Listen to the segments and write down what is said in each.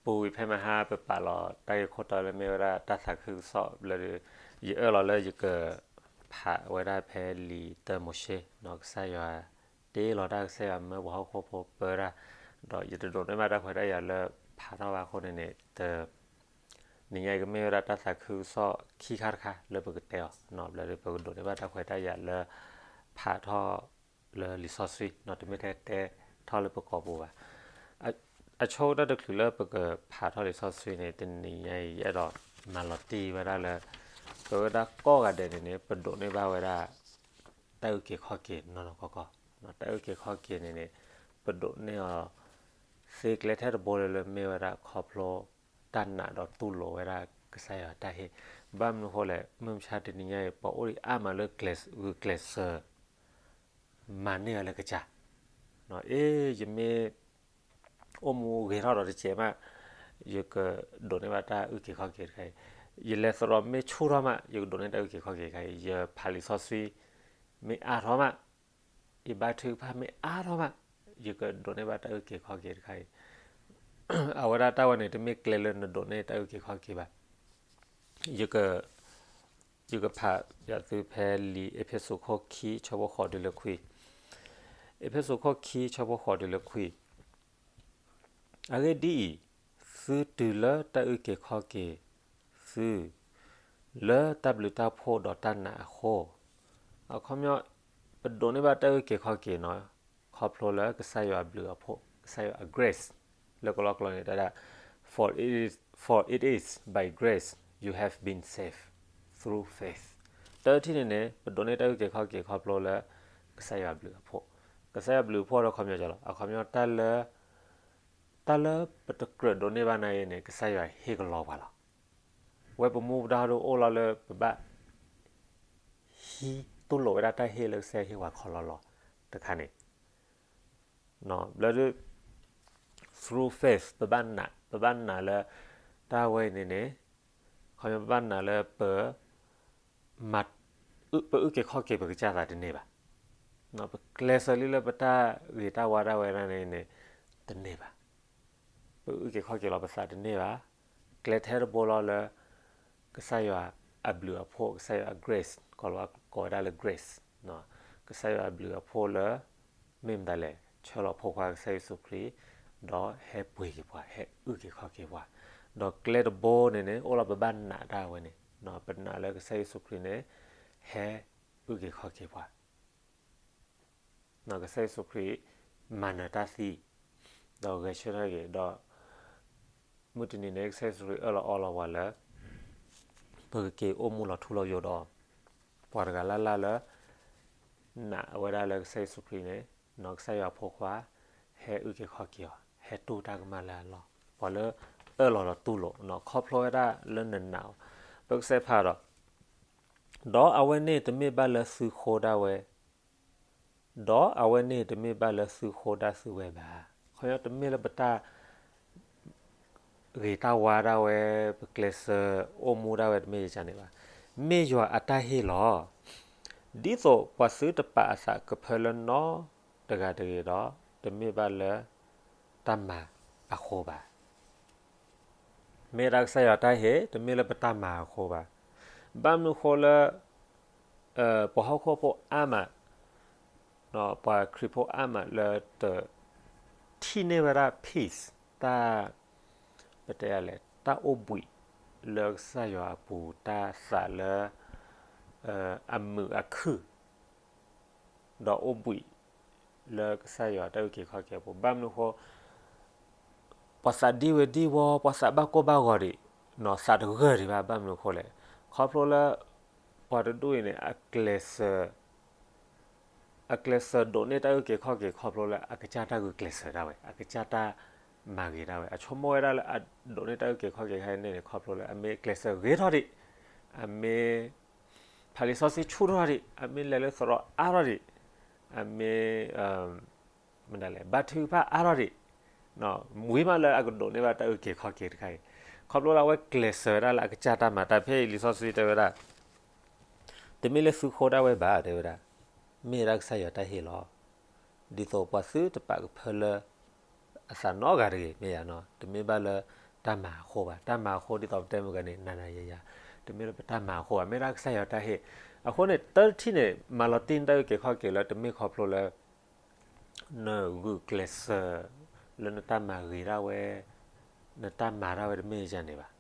ပူၤဝံၤဖဲမဟါ ပပာ်လီၤတၢ်ဂ့ၢ်ခိၣ်တီလၢမ့ၢ်ဝဲဒၣ်တၢ်သးခုကစီၣ်ဘျၢဒီး ယအၢၣ်လီၤလၢယကဖးဝဲဒၣ်ဖဲလံာ်တၢမိၤၡ့နီၤ, ကစၢ်ယွၤတ့လီၤတၢ်, ကစၢ်ယွၤမၢပှၤဟီၣ်ခိၣ်ဖိပၢတၢ်, ဒီးယတဒိးန့ၢ်ဘၣ်တၢ်ခွဲးတၢ်ယာ်လၢဖးထီၣ်ဘၣ်အဃိန့ၣ်န့ၣ် တ နံၤညါအံၤကမ့ၢ်ဝဲဒၣ်တၢ်သးခုကစီၣ်ခံခါတခါလၢပကတဲအီၤနီၤ, ဘျၢဒီးပကဒိးန့ၢ်ဘၣ်တၢ်ခွဲးတၢ်ယာ်လၢဖးထီၣ်လၢလံာ်စီဆှံနီၤ, တမ့ၢ်ထဲတဲထီၣ်လၢပကိာ်ပူၤဘၣ်. အဆိကတၢၢ်တချုးလၢပကဖးထီၣ်လံာ်စီဆှံန့ၣ် တနံၤညါအံၤ ယအဲၣ်ဒိးမၤလီၤတံၢ်ဝဲဒၣ်လၢ ပဝဲဒၣ်ကိးဂၤဒဲးန့ၣ်န့ၣ် ပဒိးန့ၢ်ဘၣ်ဝဲဒၣ် တၢ်အုၣ်က့ၤခီၣ်က့ၤနီၢ်နီၢ်ကီၢ်ကီၢ်, တၢ်အုၣ်က့ၤခီၣ်က့ၤန့ၣ်န့ၣ် ပဒိးန့ၢ်အီၤ သ့ကျဲထဲတဘိလၢလၢမ့ၢ်ဝဲဒၣ်ခီဖျိ တၢ်နာ်ဒီးတူၢ်လိာ်ဝဲဒၣ်ကစၢ်ယွၤတၢ်ဟ့ၣ်, ဘၣ်မနုၤဃိလဲၣ်, မုၢ်မဆါတနံၤညါအံၤ ပှၤအိၣ်ဒံးအါမးလၢကျဲးဂုာ်ကျဲးစၢး မၤန့ၢ်အီၤလၢကစၢ်, အ့ ယမ့ၢ် အိၣ်မူဂ့ၤထီၣ်ဒီးတစဲးမး ယကဒိးန့ၢ်ဘၣ်တၢ်အုၣ်က့ၤခီၣ်က့ၤတခါအံၤ, ယလဲၤသရိာ်မ့ၢ်ဆူၣ်ထီၣ်မး ယကဒိးန့ၢ်တၢ်အုၣ်က့ၤခီၣ်က့ၤတခါအံၤ, ယဖးလံာ်စီဆှံ မ့ၢ်အါထီၣ်မး, ယဘါထုကဖၣ်မ့ၢ်အါထီၣ်မး, ယကဒိးန့ၢ်ဘၣ်တၢ်အုၣ်က့ၤခီၣ်က့ၤတခါအံၤ, အဝဲဒၣ်တၢ်ဝဲန့ၣ် တမ့ၢ်ကျဲလၢနဒိးန့ၢ်တၢ်အုၣ်က့ၤခီၣ်က့ၤဘၣ်. ယက ယကဖးယၤသုဖဲလံာ်အ့းဖ့းစူးခိၣ်ခံ ဆၢဖိဃိးတုၤလၢခွံ, အ့းဖ့းစူးခိၣ်ခံ ဆၢဖိဃိးတုၤလၢခွံ, အဂ့ၢ်ဒ်အံၤ, သုတုၤလၢတၢ်အုၣ်က့ၤခီၣ်က့ၤသု လၢတၢ်ဘျုးတၢ်ဖှိၣ်ဒီးတၢ်နာ်အဃိ, အခီပညီ ပဒိးန့ၢ်ဘၣ်တၢ်အုၣ်က့ၤခီၣ်က့ၤနီၤ, ခီဖျိလၢကစၢ်ယွၤအဘျုးအဖှိၣ်, ကစၢ်ယွၤအ grace, လၢကလီကလီန့ၣ် တဒၣ် for it is, for it is by grace you have been saved through faith. တၢ်ထံၣ်န့ၣ်န့ၣ် ပဒိးန့ၢ်တၢ်အုၣ်က့ၤခီၣ်က့ၤခီဖျိလၢ ကစၢ်ယွၤအဘျုးအဖှိၣ်, ကစၢ်ယွၤအဘျုးအဖှိၣ်လၢခီပညီကလီၤ, အခီပညီတၢ်လၢ တၢ်လၢပတကြၢးဒိးန့ၢ်ဘၣ်နာ်အံၤန့ၣ် ကစၢ်ယွၤဟ့ၣ်ကလီၤပှၤလီၤ. ဝဲပမူပဒါဒိအိၣ်လီၤလၢပဘၣ် ဟံးတူၢ်လိာ်ဝဲဒၣ်တၢ်ဟ့ၣ်လၢကစၢ်ယွၤဟ့ၣ်ပှၤခီလီၤလီၤတခါန့ၣ် ဘျီဒုး through faith ပဘၣ်နာ်, ပဘၣ်နာ်လၢ တၢ်ဝဲအံၤန့ၣ်န့ၣ် ခီပညီပဘၣ်နာ်လၢပ မၤ ပအုၣ်က့ၤခီၣ်က့ၤပကစၢ်သးတန့ၢ်ဘၣ်. ပကျဲးစၢးလံလၢပတၢ်ဂ့ၤတၢ်ဝါဒၣ်ဝဲဒၣ်န့ၣ်န့ၣ် တန့ၢ်ဘၣ်. ပအုၣ်က့ၤခီၣ်က့ၤလီၤပသးတန့ၢ်ဘၣ်. ကျဲထဲတဘိလီၤလၢ ကစၢ်ယွၤအဘျုးအဖှိၣ်, ကစၢ်ယွၤအ grace, ကီၢ်လီၤကိးဝဲဒၣ်လၢ grace, ကစၢ်ယွၤအဘျုးအဖှိၣ်လၢ မ့ၢ်မတၤလဲၣ်, ဆှၢလီၤဖိခွါကစၢ်ယ့ၣ်ၡူးခရံာ်, ဒီးဟဲပှ့ၤက့ၤပှၤ, ဟဲအုၣ်က့ၤခီၣ်က့ၤပှၤ, ဒီးကျဲတဘိန့ၣ်န့ၣ် အိၣ်လီၤပဘၣ်နာ်တၢ်ဝဲန့ၣ်, ပနာ်လၢကစၢ်ယ့ၣ်ၡူးခရံာ်န့ၣ် ဟဲအုၣ်က့ၤခီၣ်က့ၤပှၤ ကစၢ်ယ့ၣ်ၡူးခရံာ် မၤနၢၤတၢ်သံ, ဒီးဂဲၤဆၢထၢၣ်က့ၤ, ဒီး မုၢ်တနံၤန့ၣ် ကစၢ်ယ့ၣ်ၡူးခရံာ်အၢၣ်လီၤအီလီၤပှၤလၢ ပကက့ၤအိၣ်မူလီၤထူလီၤယိာ်ဒီး ပှၤတဂၤလၢ်လၢ်လၢ နာ်ဝဲဒၣ်လၢကစၢ်ယ့ၣ်ၡူးခရံာ်န့ၣ် ကစၢ်ယွၤအဖိခွါ ဟဲအုၣ်က့ၤခီၣ်က့ၤအီၤ, ဟဲတူၢ်တၢ်ကမၣ်လၢအလီၢ်, ပှၤလၢအၢၣ်လီၤဒီးတူၢ်လိာ်, ခီဖျိဝဲဒၣ်လၢနနာ်အီၤ, ပကစဲးဖးဒီး ဒီးအဝဲန့ၣ်တမ့ၢ်ဘၣ်လၢသုဃိဒၣ်ဝဲ, ဒီးအဝဲန့ၣ်တမ့ၢ်ဘၣ်လၢသုဃိဒၣ်သုဝဲဘၣ်. ခီပညီတမ့ၢ်လၢပတၢ် ဂ့ၤတၢ်ဝါဒၣ်ဝဲ, ပကျဲးစၢးအိၣ်မူဒၣ်ဝဲတမ့ၢ်ယကန့ၣ်ဘၣ်. မ့ၢ်ယွၤအတၢ်ဟ့ၣ်လီၤ. ဒ်သိးပှၤသုတပာ်အသးကဖၢလၢနီတဂၤတဂ့ၤဒီး, တမ့ၢ်ဘၣ်လၢတၢ်မၤအဃိဘၣ်. မ့ၢ်ဒၣ်ကစၢ်ယွၤတၢ်ဟ့ၣ်, တမ့ၢ်လၢပတၢ်မၤအဃိဘၣ်. ဘၣ်မနုၤဃိလၢ ပှၤဟီၣ်ခိၣ်ဖိအါမး, ပှၤခရံာ်ဖိအါမးလၢတ ထံၣ်န့ၢ်ဝဲဒၣ် peace တၢ် ပတဲလဲၣ် တၢ်အိၣ်ဘှံးလၢကစၢ်ယွၤအပူၤ, တၢ်သးလၢ အမုာ်အခုၣ်, ဒီးအိၣ်ဘှံး လၢကစၢ်ယွၤတၢ်အုၣ်က့ၤခီၣ်က့ၤအပူၤ, ဘၣ်မနုၤဃိ ပှၤသးဒံဝဲဒံဝီ, ပှၤသးဘၣ်ကိၢ်ဘၣ်ဂီၤဒံး, သးတဂၢၢ်ဒံးဘၣ်, ဘၣ်မနုၤဃိလဲၣ်, ခီဖျိလၢ ပှၤတဒူၣ်အံၤန့ၣ် အကျဲးစၢး အကျဲးစၢးဒိးန့ၢ်တၢ်အုၣ်က့ၤခီၣ်က့ၤ ခီဖျိလၢအကစၢ်တၢ်ဂုာ်ကျဲးစၢးဒၣ်ဝဲ, အကစၢ်တၢ်မၤဂ့ၤဒၣ်ဝဲ, အဆိကမိၣ်ဝဲဒၣ်လၢအဒိးန့ၢ်တၢ်အုၣ်က့ၤခီၣ်က့ၤခဲအံၤန့ၣ်န့ၣ် ခီဖျိလၢအမ့ၢ်ကျဲးစၢးဂ့ၤထီၣ်ဒံး, အမ့ၢ် ဖးလံာ်စီဆှံဆူၣ်ထီၣ်ဒံး, အမ့ၢ်လဲၤလၢသရိာ်အါထီၣ်ဒံး, အမ့ၢ် မနုၤလဲၣ်, ဘါထုကဖၣ်အါထီၣ်ဒံး, ဝံၤမးလၢအကဒိးန့ၢ်ဘၣ်တၢ်အုၣ်က့ၤခီၣ်က့ၤတခါအံၤ, ခီဖျိလၢအဝဲကျဲးစၢးဝဲဒၣ်လၢအကစၢ်တၢ်မၤတၢ်, ဖဲအံၤလံာ်စီဆှံတဲဝဲဒၣ်, တမ့ၢ်လၢသုဃိဒၣ်ဝဲဘၣ် တဲဝဲဒၣ်, မ့ၢ်ဒၣ်ကစၢ်ယွၤတၢ်ဟ့ၣ်လီၤ. ဒ်သိးပှၤသုတပာ်ကဖၢလၢ အသးနီတဂၤတဂ့ၤ, မ့ၢ်ယၤနီၤ, တမ့ၢ်ဘၣ်လၢ တၢ်မၤအဃိဘၣ်. တၢ်မၤအဃိဒ်သိးပတဲမုၢ်ဂၤန့ၣ် နၤနၤယၤယၤ, တမ့ၢ်လၢပတၢ်မၤအဃိဘၣ်, မ့ၢ်ဒၣ်ကစၢ်ယွၤတၢ်ဟ့ၣ်. အဃိန့ၣ် တၢ်တထံၣ်န့ၣ် မၤလီၤတံၢ်နတၢ်အုၣ်က့ၤခီၣ်က့ၤလၢတမ့ၢ်ခီဖျိလၢ နဂုာ်ကျဲးစၢး လၢနတၢ်မၤဂ့ၤဒၣ်ဝဲ, နတၢ်မၤဒၣ်ဝဲတမ့ၢ်ယၤန့ၣ်ဘၣ်.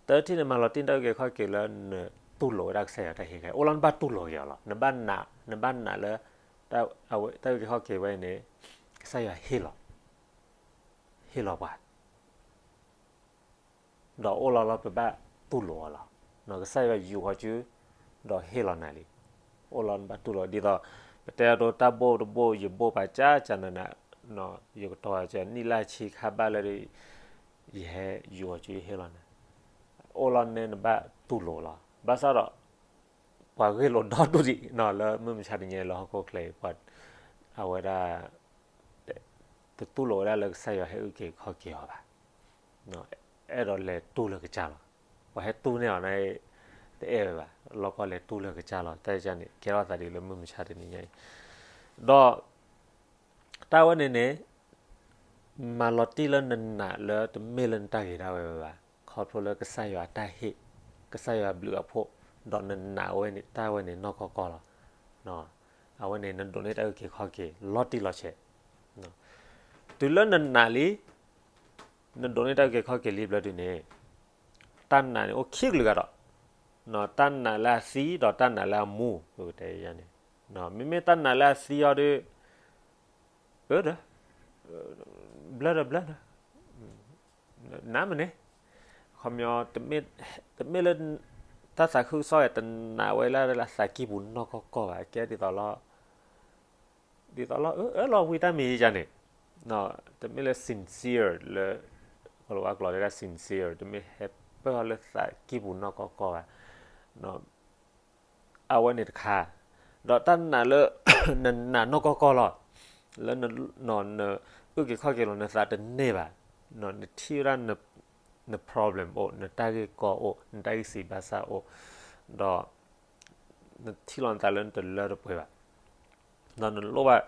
တၢ်တထံၣ်န့ၣ် မၤလီၤတံၢ်နတၢ်အုၣ်က့ၤခီၣ်က့ၤလၢနတူၢ်လိာ်ဝဲဒၣ်ကစၢ်ယွၤတၢ်ဟ့ၣ်ခဲအံၤ, အိၣ်လီၤနဘၣ်တူၢ်လိာ်က့ၤအီၤလီၤ. နဘၣ်နာ်, နဘၣ်နာ်လၢ တၢ်အုၣ်က့ၤခီၣ်က့ၤဝဲအံၤန့ၣ် ကစၢ်ယွၤဟ့ၣ်လီၤ, ဟ့ၣ်လီၤပှၤ ဒီးအိၣ်လီၤလၢပဘၣ်တူၢ်လိာ်အီၤလီၤ. ကစၢ်ယွၤယူာ်ဃီၤစု ဒီးဟ့ၣ်လီၤနၤလံ. အိၣ်လီၤနဘၣ်တူၢ်လိာ် ဒ်သိး ပတဲအဒိတၢ်ဘိၣ်တဘိၣ် ယဘိၣ်ပာ်ကၢ်ကၢ်နၤနၤ, ယကတီၤကနံၣ်လၢဆံခါဘၣ်လၢ ယဟဲယူာ်ဃီၤစုယဟ့ၣ်လီၤနၤ, အိၣ်လီၤန့ၣ်နဘၣ်တူၢ်လိာ်လီၤ. ဘၣ်ဆၣ်ဒီး ပှၤဂ့ၢ်လိာ်ဒီဒူၣ်ဒံး လၢမုၢ်မဆါတနံၤလၢဟီၣ်ခိၣ်ချၢအံၤ ပှၤ အဝဲဒၣ် တတူၢ်လိာ်ဝဲဒၣ်လၢကစၢ်ယွၤဟဲအုၣ်က့ၤခီၣ်က့ၤအီၤဘၣ်. အဲၣ်ဒိးလဲၤတူၢ်လၢကစၢ်လီၤ. ပှၤဟဲတူၢ်န့ၢ်အီၤန့ၣ် တအဲၣ်ဝဲဘၣ်, လီၤကီလဲၤတူၢ်လၢကစၢ်လီၤ. တၢ်န့ၣ် ကဲထီၣ်သးဒ်လၢမုၢ်မဆါတနံၤညါအံၤ, ဒီး တၢ်ဝဲန့ၣ်န့ၣ် မၤလီၤတံၢ်လၢနနာ်လၢတမ့ၢ်လၢနတၢ်ဂ့ၤဒၣ်ဝဲဘၣ်, ခီဖျိလၢကစၢ်ယွၤအတၢ်ဟ့ၣ်, ကစၢ်ယွၤဘျုးအဖှိၣ်, ဒီးနနာ်ဝဲန့ၣ် တၢ်ဝဲန့ၣ်နီၢ်ကီၢ်ကီၢ်လီၤ. အဝဲန့ၣ် နဒိးန့ၢ်တၢ်အုၣ်က့ၤခီၣ်က့ၤ လီၤတံၢ်လီၤဆဲး, တုၤလၢနနာ်လံ နဒိးန့ၢ်တၢ်အုၣ်က့ၤခီၣ်က့ၤလံဘျီဒုန့ၣ်, တၢ်နာ်န့ၣ်အိၣ်ခံကလုာ်ဂၤဒီး, တၢ်နာ်လၢအသံဒီးတၢ်နာ်လၢအမူ, ပကတဲန့ၣ်, မ့မ့ၢ်တၢ်နာ်လၢအသံအီၤဒီး, အၢ, ဘျၢဒီးဘျၢဒီး, နမ့ၢ်န့ၣ်, ခီပညီ, တမ့ၢ်လၢ တၢ်သးခုကစီၣ်တနာ်ဝဲလၢအသးကံၢ်ပူၤနီၢ်ကီၢ်ကီၢ်ဘၣ်, ကဲဒ်သိးလီၤ ဒ်သိးလီၤ အၢၣ်လီၤဝံတၢ်မံၤယၤန့ၣ်, တမ့ၢ်လၢ sincere လၢ, ကလီၤဝါကျိာ်တဲဒၣ် sincere တမ့ၢ်ဟဲပၢၢ်အီၤလၢသးကံၢ်ပူၤနီၢ်ကီၢ်ကီၢ်ဘၣ်, အဝဲန့ၣ်တခါ, ဒီးတၢ်နာ်လၢ နနာ်နီၢ်ကီၢ်ကီၢ်လီၤ, လၢ နအုၣ်က့ၤခီၣ်က့ၤလီၤနသးတန့ၢ်ဘၣ်, နထံၣ်ဝဲဒၣ် န problem အိၣ်, နတၢ်ဂ့ၢ်ကီအိၣ်, နတၢ်ဂ့ၢ်စံးဘၣ်စၢ်အိၣ်, ဒီး နထံၣ်လီၤနသးလၢနတလၢတပှဲၤဘၣ်, ဒီးနလိၣ်ဘၣ်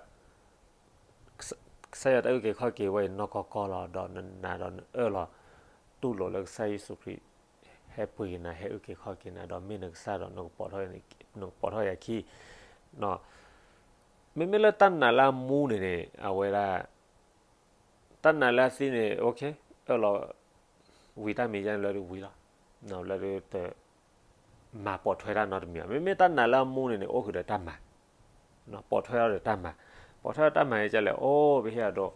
ကစၢ်ယွၤတၢ်အုၣ်က့ၤခီၣ်က့ၤဝဲအံၤနီၢ်ကီၢ်ကီၢ်လီၤ, ဒီးနနာ်ဒီးနအၢၣ်လီၤ တူၢ်လိာ်လၢကစၢ်ယ့ၣ်ၡူးခရံာ် ဟဲပှ့ၤက့ၤနၤ ဟဲအုၣ်က့ၤခီၣ်က့ၤနၤ ဒီးမ့ၢ်နကစၢ်ဒီး နကပိာ်ထီၣ်ယၤခံ, မ့မ့ၢ်လၢတၢ်နာ်လၢအမူန့ၣ်န့ၣ် အဝဲဒၣ် တၢ်နာ်လၢအသံန့ၣ် အၢၣ်လီၤ ဝံတၢ်မံၤယါန့ၣ် လၢဒုးဝံလီၤ, လၢဒုးတ မၤပိာ်ထွဲတၢ်နီတမံၤဘၣ်. မ့မ့ၢ်တၢ်နာ်လၢအမူန့ၣ်န့ၣ် အိၣ်ဃုာ်ဒီးတၢ်မၤ, ပိာ်ထွဲအီၤဒီးတၢ်မၤ, ပိာ်ထွဲတၢ်မၤယကလဲၣ်, အိၣ် ပဟ့ၣ်အဒိ,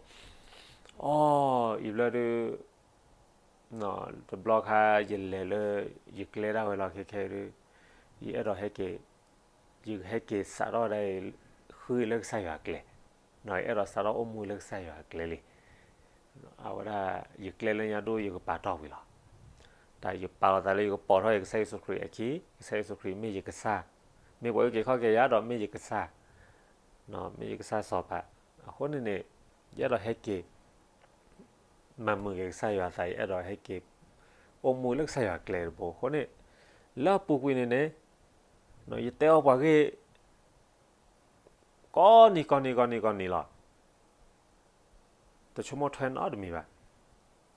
အိၣ် အံၤဘျီဒုး တဘျီခါ ယလဲၤလၢ ယကျဲဒၣ်ဝဲလီၤ ခဲခဲဒုး ယအဲၣ်ဒိးဟဲက့ၤ, ယဟဲက့ၤစးထီၣ်ဝဲဒၣ်အံၤ ဃုလၢကစၢ်ယွၤအကျဲ, ယအဲၣ်ဒိးစးထီၣ်အိၣ်မူလၢကစၢ်ယွၤအကျဲလံ. အဝဲဒၣ် ယကျဲလၢညါဒိၣ် ယကပာ်တီၢ်ဝံၤလီၤ. တၢ်ယပာ်လီၤသးလၢယကပိာ်ထီၣ်ယကစၢ်ယ့ၣ်ၡူးခရံာ်အခံ, ကစၢ်ယ့ၣ်ၡူးခရံာ်မ့ၢ်ယကစၢ်, မ့ၢ်ပှၤအုၣ်က့ၤခီၣ်က့ၤယၤဒီးမ့ၢ်ယကစၢ်, မ့ၢ်ယကစၢ်စီၤပၤ, အဃိန့ၣ်န့ၣ် ယအဲၣ်ဒိးဟဲက့ၤ မၤမုာ်က့ၤကစၢ်ယွၤအသး ယအဲၣ်ဒိးဟဲက့ၤ အိၣ်မူလၢကစၢ်ယွၤအကျဲတဘိအဃိန့ၣ်, လၢအပူၤကွံာ်န့ၣ်န့ၣ်, ယတဲအီၤပှၤဂ့ၢ် ကိးနံၤကိးနံၤကိးနံၤကိးနံၤလီၤ. တဆိကမိၣ်ထွဲနီတမံၤဘၣ်.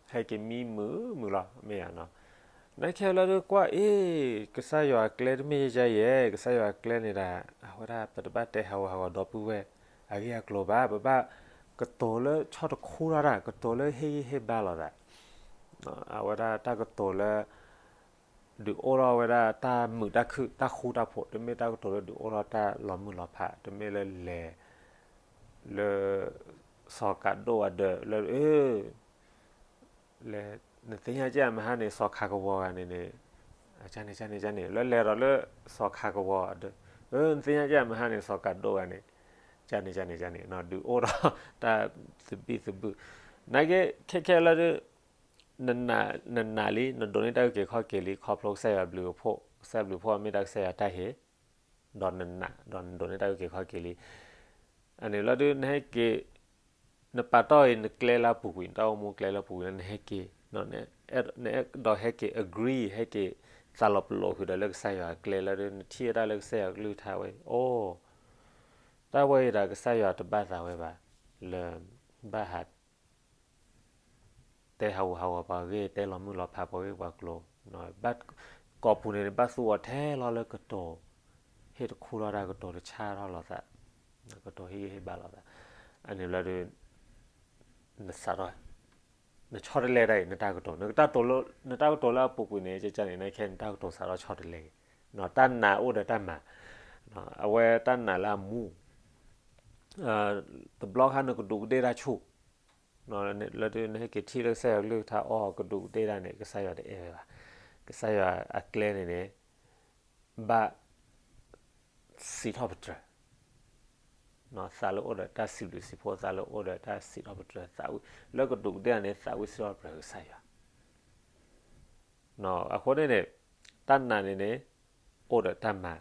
ဟဲက့ၤမံမုာ်မုာ်လီၤ မ့ၢ်ဧါနီၤ. နခဲလၢဒုးကွၢ်အ့ၣ် ကစၢ်ယွၤအကျဲတမ့ၢ်ယဲယဲယဲ, ကစၢ်ယွၤအကျဲန့ၣ်ဒၣ် အဝဲဒၣ်ပတဘၣ်တဲဟးဂီၤဟးဂီၤဒီပုၢ်ဝဲၢ် အဂ့ၢ်အကျိၤဘၣ်, ပဘၣ်ကတိၤလၢဆီတခူထီၣ်တၢ်, ကတိၤလၢဟ့ၣ်ဂံၢ်ဟ့ၣ်ဘါလိာ်သး, အဝဲဒၣ်တၢ်ကတိၤလၢ ဒုးအိၣ်ထီၣ်ဝဲဒၣ်တၢ်မုာ်တၢ်ခုၣ်တၢ်ဃူတၢ်ဖိး, တမ့ၢ်တၢ်ကတိၤလၢဒုးအိၣ်ထီၣ်တၢ်လီၤမုၢ်လီၤဖး, တမ့ၢ်လၢလဲၤ လၢ စီၤကးဒိၣ်အဒၢးလၢ အၢ လဲၤ နသ့ၣ်ညါကဲမဟါန့ၣ် စီၤခးကဝီၤဂၤန့ၣ်န့ၣ်, ကန့ၣ် ကန့ၣ် ကန့ၣ် လၢလဲၤဒီးလၢ စီၤခးကဝီၤအဒၢး, အၢ နသ့ၣ်ညါကဲမဟါန့ၣ် စီၤကးဒိၣ်ဂၤန့ၣ်, ကန့ၣ် ကန့ၣ် ကန့ၣ် ဒုးအိၣ်ထီၣ်တၢ်သဘံၣ်သဘုၣ်, နာ်က့ ခဲခဲလၢဒုး နနာ်လံ နဒိးန့ၢ်တၢ်အုၣ်က့ၤခီၣ်က့ၤလံ ခီဖျိကစၢ်ယွၤဘျုးအဖှိၣ်, ကစၢ်ယွၤဘျုးအဖှိၣ်မ့ၢ်တၢ်ကစၢ်ယွၤတၢ်ဟ့ၣ်, ဒီးနနာ် ဒီးနဒိးန့ၢ်တၢ်အုၣ်က့ၤခီၣ်က့ၤလံ. အန့ၣ်လီၤဒုး နဟဲက့ၤ နပာ်တီၢ်အံၤ နကျဲလၢအပူၤကွံာ် နတၢ်အိၣ်မူကျဲလၢအပူၤကွံာ်လၢနဟဲက့ၤ, နအဲၣ်ဒိးဟဲက့ၤ agree ဟဲက့ၤ သးလီၤပလိာ်ဃုာ်ဒီးလၢကစၢ်ယွၤအကျဲလၢဒုး နထံၣ်ဝဲဒၣ်လၢကစၢ်ယွၤကလုၢ်ကထါဝဲအံၤ အိၣ် တၢ်ဝဲအံၤဒၣ်ကစၢ်ယွၤတဘၣ်သးဝဲဘၣ်, လၢ ဘၣ်ဟး တဲဟးဂူာ်ဟးဂီၤပှၤဂ့ၢ်, တဲလီၤမုၢ်လီၤဖးပှၤဂ့ၢ်ပှၤကျိၤ, ဘၣ်, ကိာ်ပူၤန့ၣ်န့ၣ် ဘၣ်သူအီၤထဲလီၤလၢကတိၤ, ဟ့ၣ်တခူထီၣ်တၢ်ကတိၤတဆၣ်ထီၣ်လိာ်သး, ကတိၤဟ့ၣ်ဂံၢ်ဟ့ၣ်ဘါလိာ်သး, အန့ၣ်ဘျီဒီး နစးထီၣ်, နဆီတလဲတၢ်အံၤ နတၢ်ကတိၤ, နတၢ်ကတိၤလၢအပူၤကွံာ်န့ၣ် ကကန့ၣ် နခဲ နတၢ်ကတိၤစးထီၣ်ဆီတလဲက့ၤ, တၢ်နာ်အိၣ်ဒီးတၢ်မၤ, အဝဲတၢ်နာ်လၢအမူ, တဘျီခါနကဒူးကဒ့ၣ်တၢ်ဆူၣ်, လၢနဟဲက့ၤထံၣ်လၢကစၢ်ယွၤကလုၢ်ကထါအီၤ ကဒူးကဒ့ၣ်တၢ်န့ၣ် ကစၢ်ယွၤတအဲၣ်ဝဲဘၣ်, ကစၢ်ယွၤအကျဲန့ၣ်န့ၣ် ဘၣ်စံးထီၣ်ပတြၢၤ သးလၢအိၣ်ဒီးတၢ်စံးဘျုးစံးဖှိၣ်, သးလၢအိၣ်ဒီးတၢ်စံးထီၣ်ပတြၢၤ, သးဝံၣ်, လၢကဒူးကဒ့ၣ်န့ၣ် သးဝံၣ်စံးထီၣ်ပတြၢၤကစၢ်ယွၤ, အဃိန့ၣ်န့ၣ်, တၢ်နာ်န့ၣ်န့ၣ်, အိၣ်ဒီးတၢ်မၤ,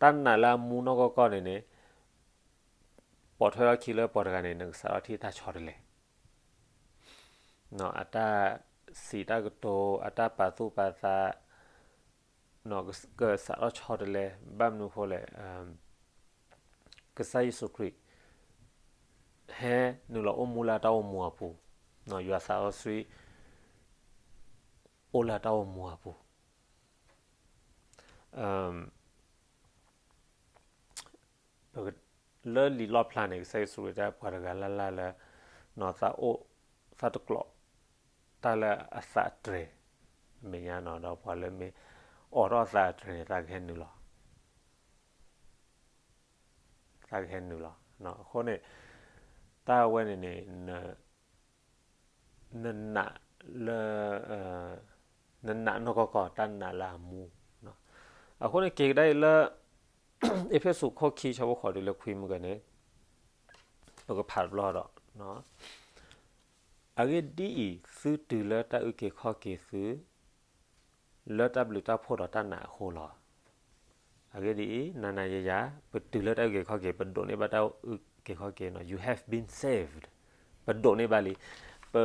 တၢ်နာ်လၢအမူနီၢ်ကီၢ်ကီၢ်န့ၣ်န့ၣ်, ပိာ်ထွဲထီၣ်ခံလၢပှၤတဂၤန့ၣ် နကစးထီၣ်ထံၣ်တၢ်ဆီတလဲ အတၢ်စံးတၢ်ကတိၤ, အတၢ်ပာ်သူၣ်ပာ်သး, ကစးထီၣ်ဆီတလဲ, ဘၣ်မနုၤဃိလဲၣ်, ကစၢ်ယ့ၣ်ၡူးခရံာ် ဟဲနုာ်လီၤအိၣ်မူလၢအတၢ်အိၣ်မူအပူၤ, ယွၤသးစီဆှံ အိၣ်လၢအတၢ်အိၣ်မူအပူၤ လၢလံာ်လီၣ်ဖျါန့ၣ် ကစၢ်ယ့ၣ်ၡူးခရံာ်တဲပှၤတဂၤလၢ်လၢ်လၢ သးအိၣ်, သးတကျိးတၢ်လၢအသးအတြဲၤ, အမဲာ်ညါနီၤ, ဒီးပှၤလၢမ့ၢ်အိးထီၣ်အသးအတြဲၤန့ၣ် သးကဟဲနုာ်လီၤ, သးကဟဲနုာ်လီၤ. အဃိန့ၣ် တၢ်ဝဲန့ၣ်န့ၣ် နနာ်လၢ, နနာ်နီၢ်ကီၢ်ကီၢ် တၢ်နာ်လၢအမူ, အဃိန့ၣ် က့ၤကဒါအံၤလၢ အ့းဖ့းစူးခိၣ်ခံဆၢဖိဃိးတုၤလၢခွံမုၢ်ကန့ၣ်, ပကဖးတဘျီဒီး, အဂ့ၢ်ဒ်အံၤ, သုတုၤလၢတၢ်အုၣ်က့ၤခီၣ်က့ၤသု လၢတၢ်ဘျုးတၢ်ဖှိၣ်ဒီးတၢ်နာ်အဃိလီၤ. အဂ့ၢ်ဒ်အံၤ, နၤနၤယၤယၤ, ပတုၤလၢတၢ်အုၣ်က့ၤခီၣ်က့ၤ, ပဒိးန့ၢ်ဘၣ်တၢ်အုၣ်က့ၤခီၣ်က့ၤ, you have been saved. ပဒိးန့ၢ်ဘၣ်လံ, ပ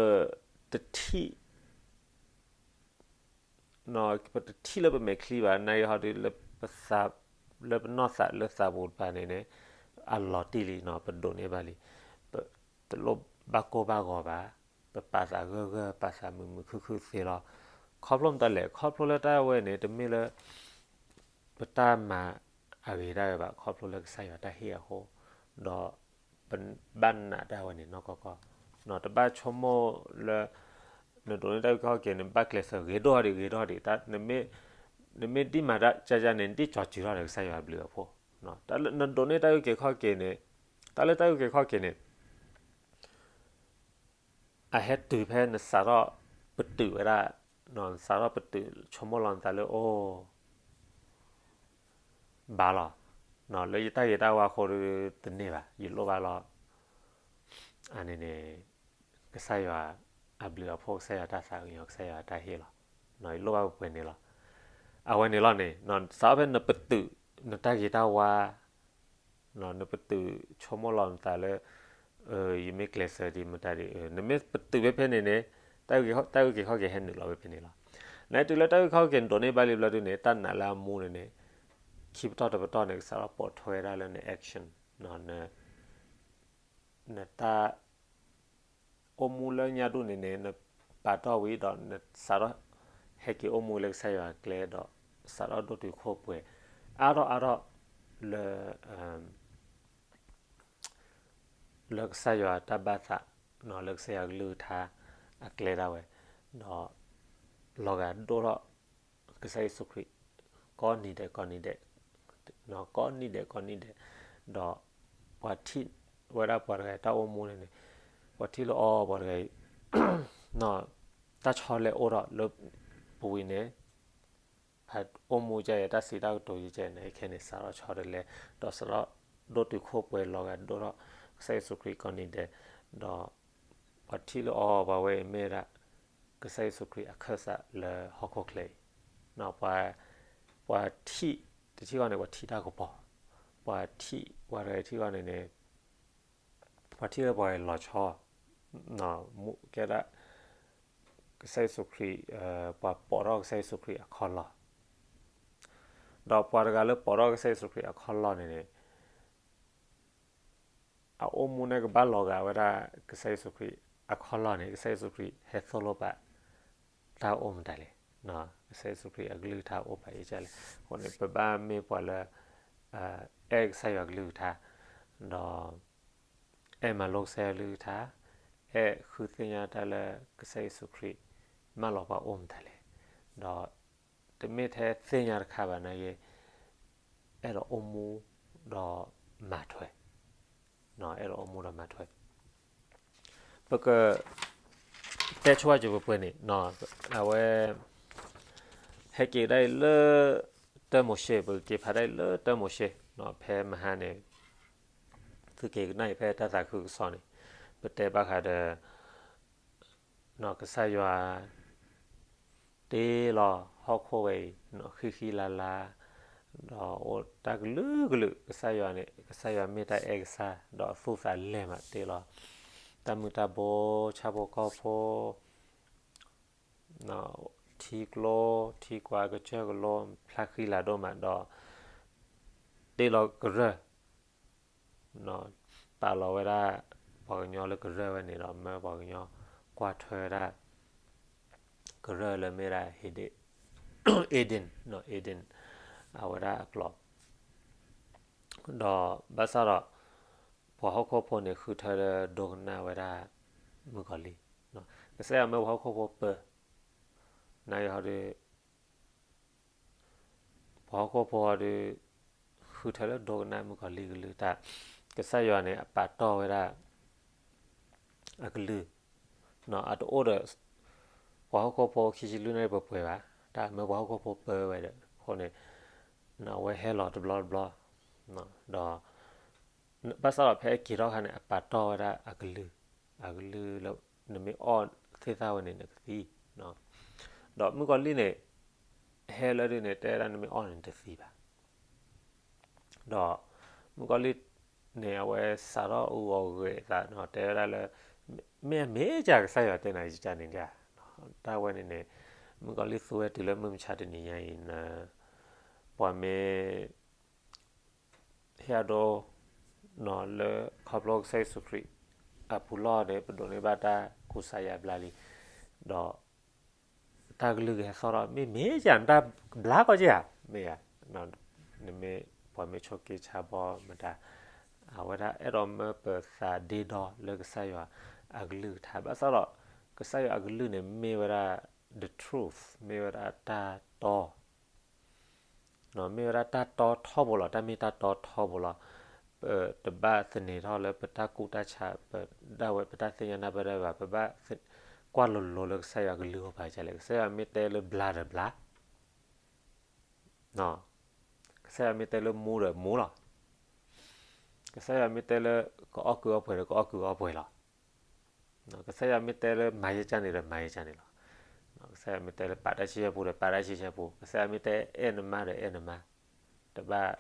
တထံၣ် ပတထံၣ်လၢပမဲာ်ချံဘၣ်, နာ်က့ဟီဒုး လၢပသး, လၢပနီၢ်သးလၢသးပူၤတဖၣ်န့ၣ်န့ၣ်, အလီၤတံၢ်လံနီၤ, ပဒိးန့ၢ်ဘၣ်လံ, ပတလိၣ်ဘၣ်ကိၢ်ဘၣ်ဂီၤဘၣ်, ပပာ်သးဂၢၢ်ဂၢၢ် ပာ်သးမုာ်မုာ်ခုၣ်ခုၣ်သ့လီၤ. ခီဖျိမတၤလဲၣ်, ခီဖျိလၢတၢ်ဝဲန့ၣ် တမ့ၢ်လၢ ပတၢ်မၤအဂ့ၤဒၣ်ဝဲဘၣ်, ခီဖျိလၢကစၢ်ယွၤတၢ်ဟ့ၣ်အဃိ, ဒီး ပဘၣ်နာ်တၢ်ဝဲန့ၣ်နီၢ်ကီၢ်ကီၢ်, တဘၣ်ဆိကမိၣ်လၢ နဒိးန့ၢ်တၢ်အုၣ်က့ၤခီၣ်က့ၤ နဘၣ်ကျဲးစၢးဂ့ၤဒိၣ်ဒံး ဂ့ၤဒိၣ်ဒံး, နမ့ၢ်ဒ်မၤတၢ်ကကန့ၣ် နဒ်ကၠီၤစုၤထီၣ်ဒီးကစၢ်ယွၤအဘျုးအဖှိၣ်, နဒိးန့ၢ်တၢ်အုၣ်က့ၤခီၣ်က့ၤန့ၣ်, တၢ်လၢတၢ်အုၣ်က့ၤခီၣ်က့ၤန့ၣ် အဟဲတုၤဖဲနစးထီၣ်ပတုာ်ဝဲဒၣ်, နစးထီၣ်ပတုာ်ဆိကမိၣ်လီၤနသးလၢအိၣ် ဘၣ်လီၤ, လၢယတၢ်ဂ့ၤတၢ်ဝါအဃိတန့ၢ်ဘၣ်, ယလိၣ်ဘၣ်လီၤ, အန့ၣ်န့ၣ် ကစၢ်ယွၤအဘျုးအဖှိၣ် ကစၢ်ယွၤတၢ်သးကညီၤ ကစၢ်ယွၤတၢ်ဟ့ၣ်လီၤ, ယလိၣ်ဘၣ်ပှဲၤပှဲၤန့ၣ်လီၤ. အဝဲန့ၣ်လီၤန့ၣ် စးထီၣ်ဖဲနပတုာ် နတၢ်ဂ့ၤတၢ်ဝါ နပတုာ်ဆိကမိၣ်လီၤနသးလၢ ယမ့ၢ်ကျဲးစၢးဒံးမတၤဒံး, နမ့ၢ်ပတုာ်ဖဲဖဲန့ၣ်န့ၣ် တၢ်အုၣ်က့ၤခီၣ်က့ၤဟဲနုာ်လီၤဖဲဖဲန့ၣ်လီၤ. နတုၤလၢတၢ်အုၣ်က့ၤခီၣ်က့ၤနဒိးန့ၢ်ဘၣ်လံဘျီဒုန့ၣ် တၢ်နာ်လၢအမူန့ၣ်န့ၣ် ခံပတီၢ်တပတီၢ်န့ၣ် ကစးထီၣ်ပိာ်ထွဲဝဲဒၣ်လၢန action, နတၢ် အိၣ်မူလၢညါဒူၣ်န့ၣ်န့ၣ် နပာ်တီၢ်ဝံၤဒီး နစးထီၣ်ဟဲက့ၤအိၣ်မူလၢကစၢ်ယွၤအကျဲဒီး စးထီၣ်ဒိၣ်တုာ်ခိၣ်ပှဲၤ အါထီၣ်အါထီၣ်လၢ လၢကစၢ်ယွၤတၢ်ဘၣ်သး, လၢကစၢ်ယွၤကလုၢ်ကထါအကျဲဒၣ်ဝဲ, ဒီးလီၤဂာ်ဒိၣ်ထီၣ်ကစၢ်ယ့ၣ်ၡူးခရံာ် ကိးနံၤဒဲးကိးနံၤဒဲး, ကိးနံၤဒဲးကိးနံၤဒဲး, ဒီးပှၤထံၣ်ဝဲဒၣ်ပှၤတဂၤအံၤတၢ်အိၣ်မူန့ၣ်န့ၣ်, ပှၤထံၣ်လၢအီၤပှၤတဂၤအံၤ တၢ်ဆီလဲအိၣ်ထီၣ်လၢပဝံၤန့ၣ် ဖးအိၣ်မူကဲအံၤ တၢ်စံးတၢ်ကတိၤကဲအံၤန့ၣ် ခဲန့ၣ် စးထီၣ်ဆီတလဲ, ဒီးစးထီၣ်ဒိၣ်တုာ်ခိၣ်ပှဲၤလီၤဂာ်ဒိၣ်ထီၣ်ကစၢ်ယ့ၣ်ၡူးခရံာ်ကိးနံၤဒဲး, ဒီးပှၤထံၣ်လၢအီၤပှၤဝဲအံၤမ့ၢ်ဒၣ် ကစၢ်ယ့ၣ်ၡူးခရံာ်အခၢၣ်စးလၢဟီၣ်ခိၣ်ချၢအံၤ, ပှၤထံၣ်တထံၣ်ဃီန့ၣ် ပှၤထံၣ်တၢ်ကပီၤ, ပှၤထံၣ်ပှၤတဂၤထံၣ်ဃီန့ၣ်န့ၣ် ပှၤထံၣ်လၢပှၤလီၤဆီ ကဲဒၣ် ကစၢ်ယ့ၣ်ၡူးခရံာ်, ပှၤပိာ်ထီၣ်ကစၢ်ယ့ၣ်ၡူးခရံာ်အခီၣ်လီၢ်, ဒီးပှၤတဂၤလၢပိာ်ထီၣ်ကစၢ်ယ့ၣ်ၡူးခရံာ်အခီၣ်လီၢ်န့ၣ်န့ၣ် အအိၣ်မူန့ၣ်ကဘၣ်လီၤဂာ်ဝဲဒၣ်ကစၢ်ယ့ၣ်ၡူးခရံာ် အခီၣ်လီၢ်န့ၣ် ကစၢ်ယ့ၣ်ၡူးခရံာ်ဟဲသိၣ်လိပာ်တၢ်အိၣ်မတၤလဲၣ်. ကစၢ်ယ့ၣ်ၡူးခရံာ်အကလုၢ်ကထါအိၣ်ပာ်အံၤဒ်လဲၣ်. အဃိန့ၣ် ပဘၣ်မ့ၢ်ပှၤလၢ အဲၣ်ကစၢ်ယွၤကလုၢ်ကထါ, ဒီး အဲၣ်မၤလိကစၢ်ယွၤကလုၢ်ကထါ, အဲၣ်ဃုသ့ၣ်ညါတၢ်လၢကစၢ်ယ့ၣ်ၡူးခရံာ် မၢလီၤပှၤအိၣ်မတၤလဲၣ်, ဒီးတမ့ၢ်ထဲသ့ၣ်ညါတခါဘၣ်နာ်က့, အဲၣ်ဒိးအိၣ်မူဒီးမၤထွဲ, အဲၣ်ဒိးအိၣ်မူဒီးမၤထွဲ. ပက တဲဆိဝဲကပှဲၤပှဲၤန့ၣ်, အဝဲ ဟဲက့ၤဒၣ်အံၤလၢ တၢမိၤၡ့, ပကက့ၤဖးဒၣ်အံၤလၢတၢမိၤၡ့, ဖဲမဟါန့ၣ် သုက့ၤကနၣ်အံၤဖဲတၢ်သးခုကစီၣ်န့ၣ်, ပတဲဘၣ်ဃးဒီး ကစၢ်ယွၤ တ့လီၤဟီၣ်ခိၣ်ဝဲအံၤ ဃံဃံလၤလၤ, ဒီးအိၣ်တၢ်ကလုာ်ကလုာ်, ကစၢ်ယွၤန့ၣ် ကစၢ်ယွၤမ့ၢ်တၢ်အဲၣ်ကစၢ်, ဒီးအသူၣ်သးလဲၢ်မးတ့လီၤ တၢ်မုၢ်တၢ်ဘိ, ဆၣ်ဖိကီၢ်ဖိ, ထံကျိ, ထံကွၢ်ကစၢၢ်ကလိ, ဖျါဃံလၤဒိၣ်မးဒီး တ့လီၤကရၢၢ် ပာ်လီၤဝဲဒၣ် ပှၤကညီလၢကရၢၢ်ဝဲန့ၣ်ဒီး မၢပှၤကညီကွၢ်ထွဲဝဲဒၣ် ကရၢၢ်လၢမ့ၢ်ဒၣ် Eden, Eden အဝဲဒၣ်အကျိာ်, ဒီးဘၣ်ဆၣ်ဒီး ပှၤဟီၣ်ခိၣ်ဖိန့ၣ် ဃုထၢလၢဒိကနၣ်ဝဲဒၣ် မုၣ်ကီၤလံၢ်, ကစၢ်ယွၤမၢပှၤဟီၣ်ခိၣ်ဖိပၢ, နာ်က့ဟီဒီး ပှၤဟီၣ်ခိၣ်ဖိဒီး ဃုထၢလၢဒိကနၣ်မုၣ်ကီၤလံၢ်ကလုၢ်တၢ်, ကစၢ်ယွၤန့ၣ် အပာ်တီၢ်ဝဲဒၣ် အကလုၢ်, အတအိၣ်ဒီး ပှၤဟီၣ်ခိၣ်ဖိခံဆံလွံၢ်နၣ်ရံၣ်ပှဲၤပှဲၤဘၣ်, တၢ်မၢပှၤဟီၣ်ခိၣ်ဖိပၢဝဲဒီး အဃိန့ၣ် အဝဲဟဲလီၤတဘျီတဘျီ, ဒီး ဘၣ်ဆၣ်ဒီးဖဲအက့ၤထီၣ်အခါန့ၣ် အပာ်တီၢ်ဝဲဒၣ်အကလုၢ်, အကလုၢ်လၢ နမ့ၢ်အီၣ်သ့ၣ်သၣ်ဝဲန့ၣ် နကသံ, ဒီးမုၣ်ကီၤလံၢ်န့ၣ် ဟဲလၢဒုန့ၣ် တဲဝဲဒၣ်နမ့ၢ်အီၣ်န့ၣ် နတသံဘၣ်, ဒီးမုၣ်ကီၤလံၢ်န့ၣ် အဝဲစးထီၣ်အူအီၣ်ဂဲၤအသး တဲဝဲဒၣ်လၢ မ့ၢ်အမ့ၢ်ကစၢ်ယွၤတဲနၤယကန့ၣ်ဒၣ်, တၢ်ဝဲန့ၣ်န့ၣ် မုၣ်ကီၤလံၢ်သူဝဲတုၤလၢမုၢ်မဆါတနံၤညါအံၤန့ၣ် ပှၤမ့ၢ် ဟ့ၣ်အဒိ လၢခီဖျိကစၢ်ယ့ၣ်ၡူးခရံာ် အပူၤလီၢ်န့ၣ် ပဒိးန့ၢ်ဘၣ်တၢ်ကူစါယါဘျါလံ, ဒီး တၢ်ကလုၢ်ကဟဲသီၣ်ထီၣ် မ့မ့ၢ်ယၤ တၢ်ဘျါကီၢ်က့ဧါ, မ့ၢ်ယၤ, နမ့ၢ်ပှၤမ့ၢ်ဆိးက့ဆါဘီမတၤ, အဝဲဒၣ်အဲၣ်ဒိးမၢပသးဒ့ဒီလၢကစၢ်ယွၤအကလုၢ်ကထါ, ဘၣ်ဆၣ်ဒီး ကစၢ်ယွၤအကလုၢ်န့ၣ် မ့ၢ်ဝဲဒၣ် the truth, မ့ၢ်ဝဲဒၣ်တၢ်တီ မ့ၢ်ဝဲဒၣ်တၢ်တီထီဘိလီၤ, တၢ်မ့ၢ်တၢ်တီထီဘိလီၤ. ပတဘၣ်သန့ၤထီၣ်လၢပတၢ်ကူၣ်တၢ်ဆး ပဒၣ်ဝဲ ပတၢ်သ့ၣ်ညါနၢ်ပၢၢ်တၢ်ဘၣ်, ပဘၣ်ကွၢ်လိၤလိၤလၢကစၢ်ယွၤကလုၢ်အိၣ်ပာ်ကလဲၣ်, ကစၢ်ယွၤမ့ၢ်တဲလၢဘျါဒီးဘျါ, ကစၢ်ယွၤမ့ၢ်တဲလၢမူဒီးမူလီၤ. ကစၢ်ယွၤမ့ၢ်တဲလၢ ကအီၣ်ကုၢ်အီၣ်ပှဲၤဒီး ကအီၣ်ကုၢ်အီၣ်ပှဲၤလီၤ. ကစၢ်ယွၤမ့ၢ်တဲလၢမၤယဲၢ်ကၢ်န့ၣ်ဒီး မၤယဲၢ်ကၢ်န့ၣ်လီၤ. ကစၢ်ယွၤမ့ၢ်တဲလၢပာ်တၢ်ဆံဆဲပူဒီး ပာ်တၢ်ဆံဆဲပူ, ကစၢ်ယွၤမ့ၢ်တဲအဲၣ်နမါဒီးအဲၣ်နမါ, တဘၣ်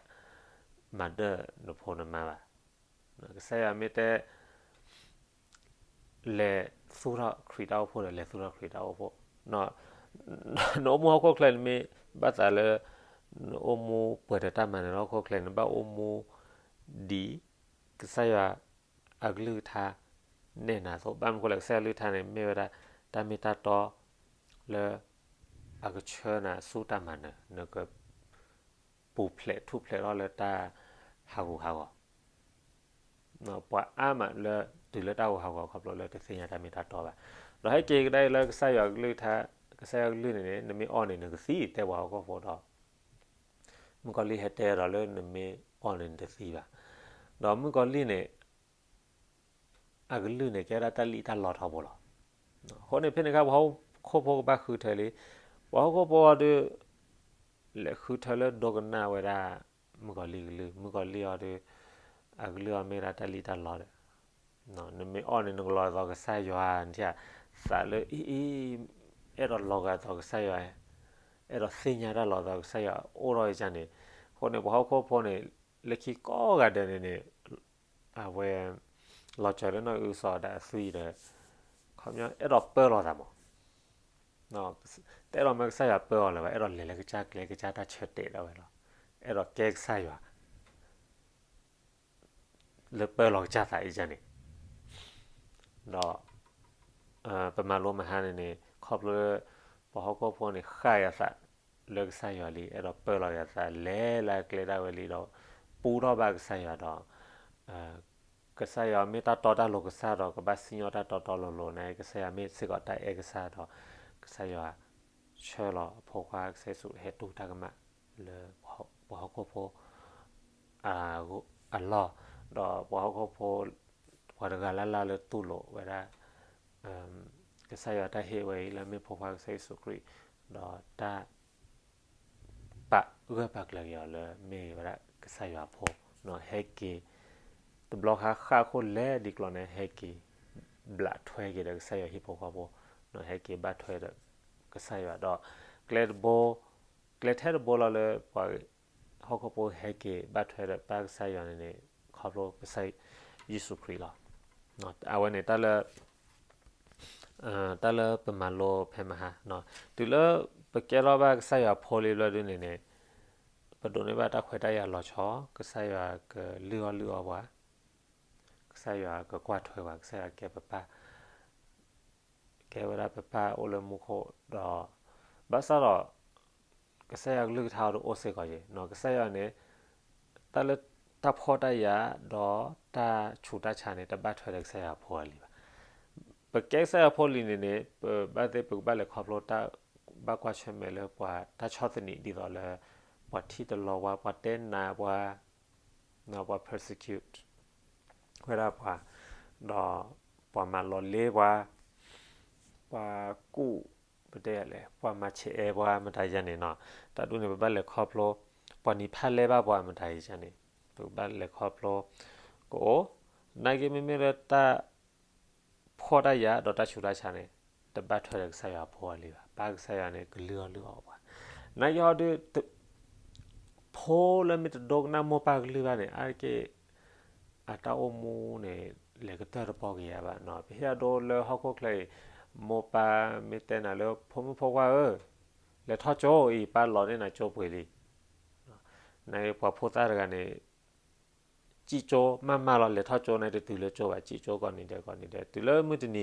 မၤဒၢၣ်နဖိနမါဘၣ်. ကစၢ်ယွၤမ့ၢ်တဲ လဲၤသူၣ်ထီၣ်ခရံာ်တၢ်အိၣ်ဖှိၣ်ဒီး လဲၤသူၣ်ထီၣ်ခရံာ်တၢ်အိၣ်ဖှိၣ်, နအိၣ်မူဟီၣ်ခိၣ်ချၢန့ၣ်မ့ၢ်ဘၣ်သးလၢ နအိၣ်မူပှဲၤဒီးတၢ်မၤနၢၤလၢဟီၣ်ခိၣ်ချၢန့ၣ် နဘၣ်အိၣ်မူဒ်ကစၢ်ယွၤအကလုၢ်ကထါနဲၣ်နၤအသိး, ဘၣ်မနုၤဃိလဲၣ်, ကစၢ်ယွၤကလုၢ်ကထါန့ၣ် မ့ၢ်ဝဲဒၣ်တၢ်မ့ၢ်တၢ်တီလၢ အကဆှၢနၤဆူတၢ်မၤနၢၤ, နကပူၤဖျဲးထူၣ်ဖျဲးထီၣ်လၢတၢ်ဟးဂူာ်ဟးဂီၤ ပှၤအါမးလၢတုၤလၢတၢ်ဟးဂူာ်ဟးဂီၤ ခီဖျိလၢတသ့ၣ်ညါတၢ်မ့ၢ်တၢ်တီဘၣ်. ဒီးဟဲက့ၤကဒါအံၤလၢကစၢ်ယွၤကလုၢ်ကထါ, ကစၢ်ယွၤကလုၢ်န့ၣ်န့ၣ် နမ့ၢ်အီၣ်န့ၣ် နကသံ တဲပှၤဟီၣ်ခိၣ်ဖိဒီး မုၣ်ကီၤလံၢ်ဟဲတဲဒီးလၢနမ့ၢ်အီၣ်န့ၣ် နတသံဘၣ်. ဒီးမုၣ်ကီၤလံၢ်န့ၣ် အကလုၢ်န့ၣ် ကဲဒၣ်တၢ်လံၣ်တၢ်လီထီဘိလီၤ. အဃိန့ၣ် ဖဲန့ၣ်အခါ ပှၤဟီၣ်ခိၣ်ဖိကဘၣ်ဃုထၢလံ, ပှၤဟီၣ်ခိၣ်ဖိအီၤဒီး လဲၤဃုထၢလၢဒိကနၣ်ဝဲဒၣ် မုၣ်ကီၤလံၢ်ကလုၢ်, မုၣ်ကီၤလံၢ်အီၤဒီး အကလုၢ်အီၤမ့ၢ်ဒၣ်တၢ်လံၣ်တၢ်လီဒီး နမ့ၢ်အီၣ်န့ၣ် နကလီၤဂာ်ဒ်သိးကစၢ်ယွၤ, နထံၣ်သးလၢအံၤအံၤ အဲၣ်ဒိးလီၤဂာ်ဒ်သိးကစၢ်ယွၤ, အဲၣ်ဒိးသ့ၣ်ညါတၢ်လီၤဂာ်ဒ်သိးကစၢ်ယွၤအိၣ်ထီၣ်အံၤန့ၣ်. အဃိန့ၣ် ပှၤဟီၣ်ခိၣ်ဖိန့ၣ် လၢခံကိးဂၤဒဲးန့ၣ်န့ၣ် အဝဲ လီၤစၢၤလၢနီၢ်အုၣ်စီၤဒၣ်အသွံၣ်ဒီး ခီပညီအဲၣ်ဒိးပၢလီၤသးမး, တအဲၣ်ဒိးမၢကစၢ်ယွၤပၢအီၤလၢၤဘၣ်, အဲၣ်ဒိးလဲၤလၢကစၢ်ကျဲ ကစၢ်တၢ်ဆၢတဲာ်ဒၣ်ဝဲလီၤ. အဲၣ်ဒိးကဲကစၢ်ယွၤ လၢပၢလီၤကစၢ်သးအံၤန့ၣ်, ဒီး ပမၤလိမဟါန့ၣ်န့ၣ် ခီဖျိလၢ ပှၤဟီၣ်ခိၣ်ဖိန့ၣ် ဃၣ်ယၤသးလၢကစၢ်ယွၤလံ, အဲၣ်ဒိးပၢလီၤယၤသး လဲၤလၢကျဲဒၣ်ဝဲလံဒီး ပူထီၣ်ဘၣ်ကစၢ်ယွၤဒီး ကစၢ်ယွၤမ့ၢ်တၢ်တီတၢ်လိၤကစၢ်ဒီး ကဘၣ်စံၣ်ညီၣ်တၢ်တီတီလိၤလိၤန့ၣ် ကစၢ်ယွၤမ့ၢ်စ့ၢ်ကီးတၢ်အဲၣ်ကစၢ်ဒီး ကစၢ်ယွၤဆှၢလီၤအဖိခွါ ကစၢ်ယ့ၣ်ၡူးဟဲတူၢ်တၢ်ကမၣ်လၢ ပှၤဟီၣ်ခိၣ်ဖိ အလီၢ်, ဒီးပှၤဟီၣ်ခိၣ်ဖိ ပှၤတဂၤလၢ်လၢ်လၢတူၢ်လိာ်ဝဲဒၣ် ကစၢ်ယွၤတၢ်ဟ့ၣ်ဝဲအံၤလၢမ့ၢ်ဖိခွါကစၢ်ယ့ၣ်ၡူးခရံာ်, ဒီးတၢ် ပာ်ဂၢၢ်ပာ်ကျၢၤက့ၤအီၤလၢမ့ၢ်ဝဲဒၣ်ကစၢ်ယွၤအဖိ, ဟဲက့ၤ တဘျီဃါဃၣ်ခိၣ်လဲၤဒ်ကျီၢ်န့ၣ် ဟဲက့ၤ ဘျးထွဲက့ၤဒီးကစၢ်ယွၤဟံၣ်ဖိဃီဖိ, ဟဲက့ၤဘၣ်ထွဲဒီးကစၢ်ယွၤဒီး ကျဲတဘိ, ကျဲထဲတဘိလီၤလၢပှၤဟီၣ်ခိၣ်ဖိဟဲက့ၤဘၣ်ထွဲဒီးပၢ်ကစၢ်ယွၤန့ၣ်န့ၣ် ခီဖျိကစၢ်ယ့ၣ်ၡူးခရံာ်လီၤ. အဝဲန့ၣ်တၢ်လၢ တၢ်လၢပမၤလိဖဲမဟါ, တုၤလၢပကဲထီၣ်ဘၣ်ကစၢ်ယွၤဖိလံဘျီဒုန့ၣ်န့ၣ်, ပဒိးန့ၢ်ဘၣ်တၢ်ခွဲးတၢ်ယာ်လီၤဆီ, ကစၢ်ယွၤကလုၢ်အီၣ်လုၢ်အီပှၤ, ကစၢ်ယွၤကကွၢ်ထွဲပှၤ, ကစၢ်ယွၤကဲပပၢ် ကဲဝဲဒၣ်ပပၢ်အိၣ်လၢမူခိၣ်ဒီး ဘၣ်ဆၣ်ဒီး ကစၢ်ယွၤကလုၢ်ကထါအီၤတအိၣ်စ့ၢ်ကီးယဲ, ကစၢ်ယွၤန့ၣ် တၢ်လၢတၢ်ဖှီၣ်တၢ်ယာ်ဒီးတၢ်ဆူးတၢ်ဆါန့ၣ် တဘၣ်ထွဲဒီးကစၢ်ယွၤအဖိအလံၤဘၣ်. ပကဲကစၢ်ယွၤဖိလံၤန့ၣ်န့ၣ် ပဘၣ်သ့ၣ်ပကဘၣ်လဲၤခီဖျိတၢ်ဘၣ်ကွၢ်ဆၢၣ်မဲာ်လၢပှၤတၢ်ဆီၣ်သနံးဒ်သိးလၢ ပှၤထံၣ်တလီၤပှၤ, ပှၤတဲနးပှၤ ပှၤ persecute ဝဲဒၣ်ပှၤ, ဒီးပှၤမၤလီၤလ့ပှၤ, ပှၤကူၣ်, ပတဲလဲၣ်, ပှၤမၤဆဲးအဲၣ်ပှၤ မတၤယၤန့ၣ်နီၤ, တၢ်ဒ်န့ၣ် ပဘၣ်လဲၤခီဖျိ, ပှၤနံၤဖးလဲဘၣ်ပှၤ မတၤယၤန့ၣ်, ပကဘၣ်လဲၤခီဖျိကအိၣ်, နာ်က့မ့မ့ၢ်လၢတၢ် ဖှီၣ်တၢ်ယာ်ဒီးတၢ်ဆူးတၢ်ဆါန့ၣ် တဘၣ်ထွဲဒီးကစၢ်ယွၤအဖိအလံၤဘၣ်. ပၢ်ကစၢ်ယွၤန့ၣ် ကလုၢ်အီၣ်လုၢ်အီပှၤ, နာ်က့ဟီဒု ဖိလၢမ့ၢ်တဒိကနၣ်မိၢ်ပၢ်ကလုၢ်ဘၣ်န့ၣ် အါတက့ၢ် အတၢ်အိၣ်မူန့ၣ် လဲၤကတၢၢ်တပီၢ်က့ၤယၤဘၣ်နီၤ. ပဟ့ၣ်အဒိလၢဟီၣ်ခိၣ်ချၢအံၤ မိၢ်ပၢ်မ့ၢ်တဲနၤလၢ ဖိမုၣ်ဖိခွါဧၢ, လဲၤထီၣ်ကၠိအံၤ ပၢ်လီၤန့ၢ်နၤကၠိပှ့ၤလံ. နပှၤဖိသၣ်တဂၤန့ၣ် စံၣ်ကၠိမးမးလီၤ, လဲၤထီၣ်ကၠိန့ၣ် တတုၤလၢကၠိဘၣ်, စံၣ်ကၠိကိးနံၤဒဲးကိးနံၤဒဲး, တုၤလၢမုၢ်တနံၤ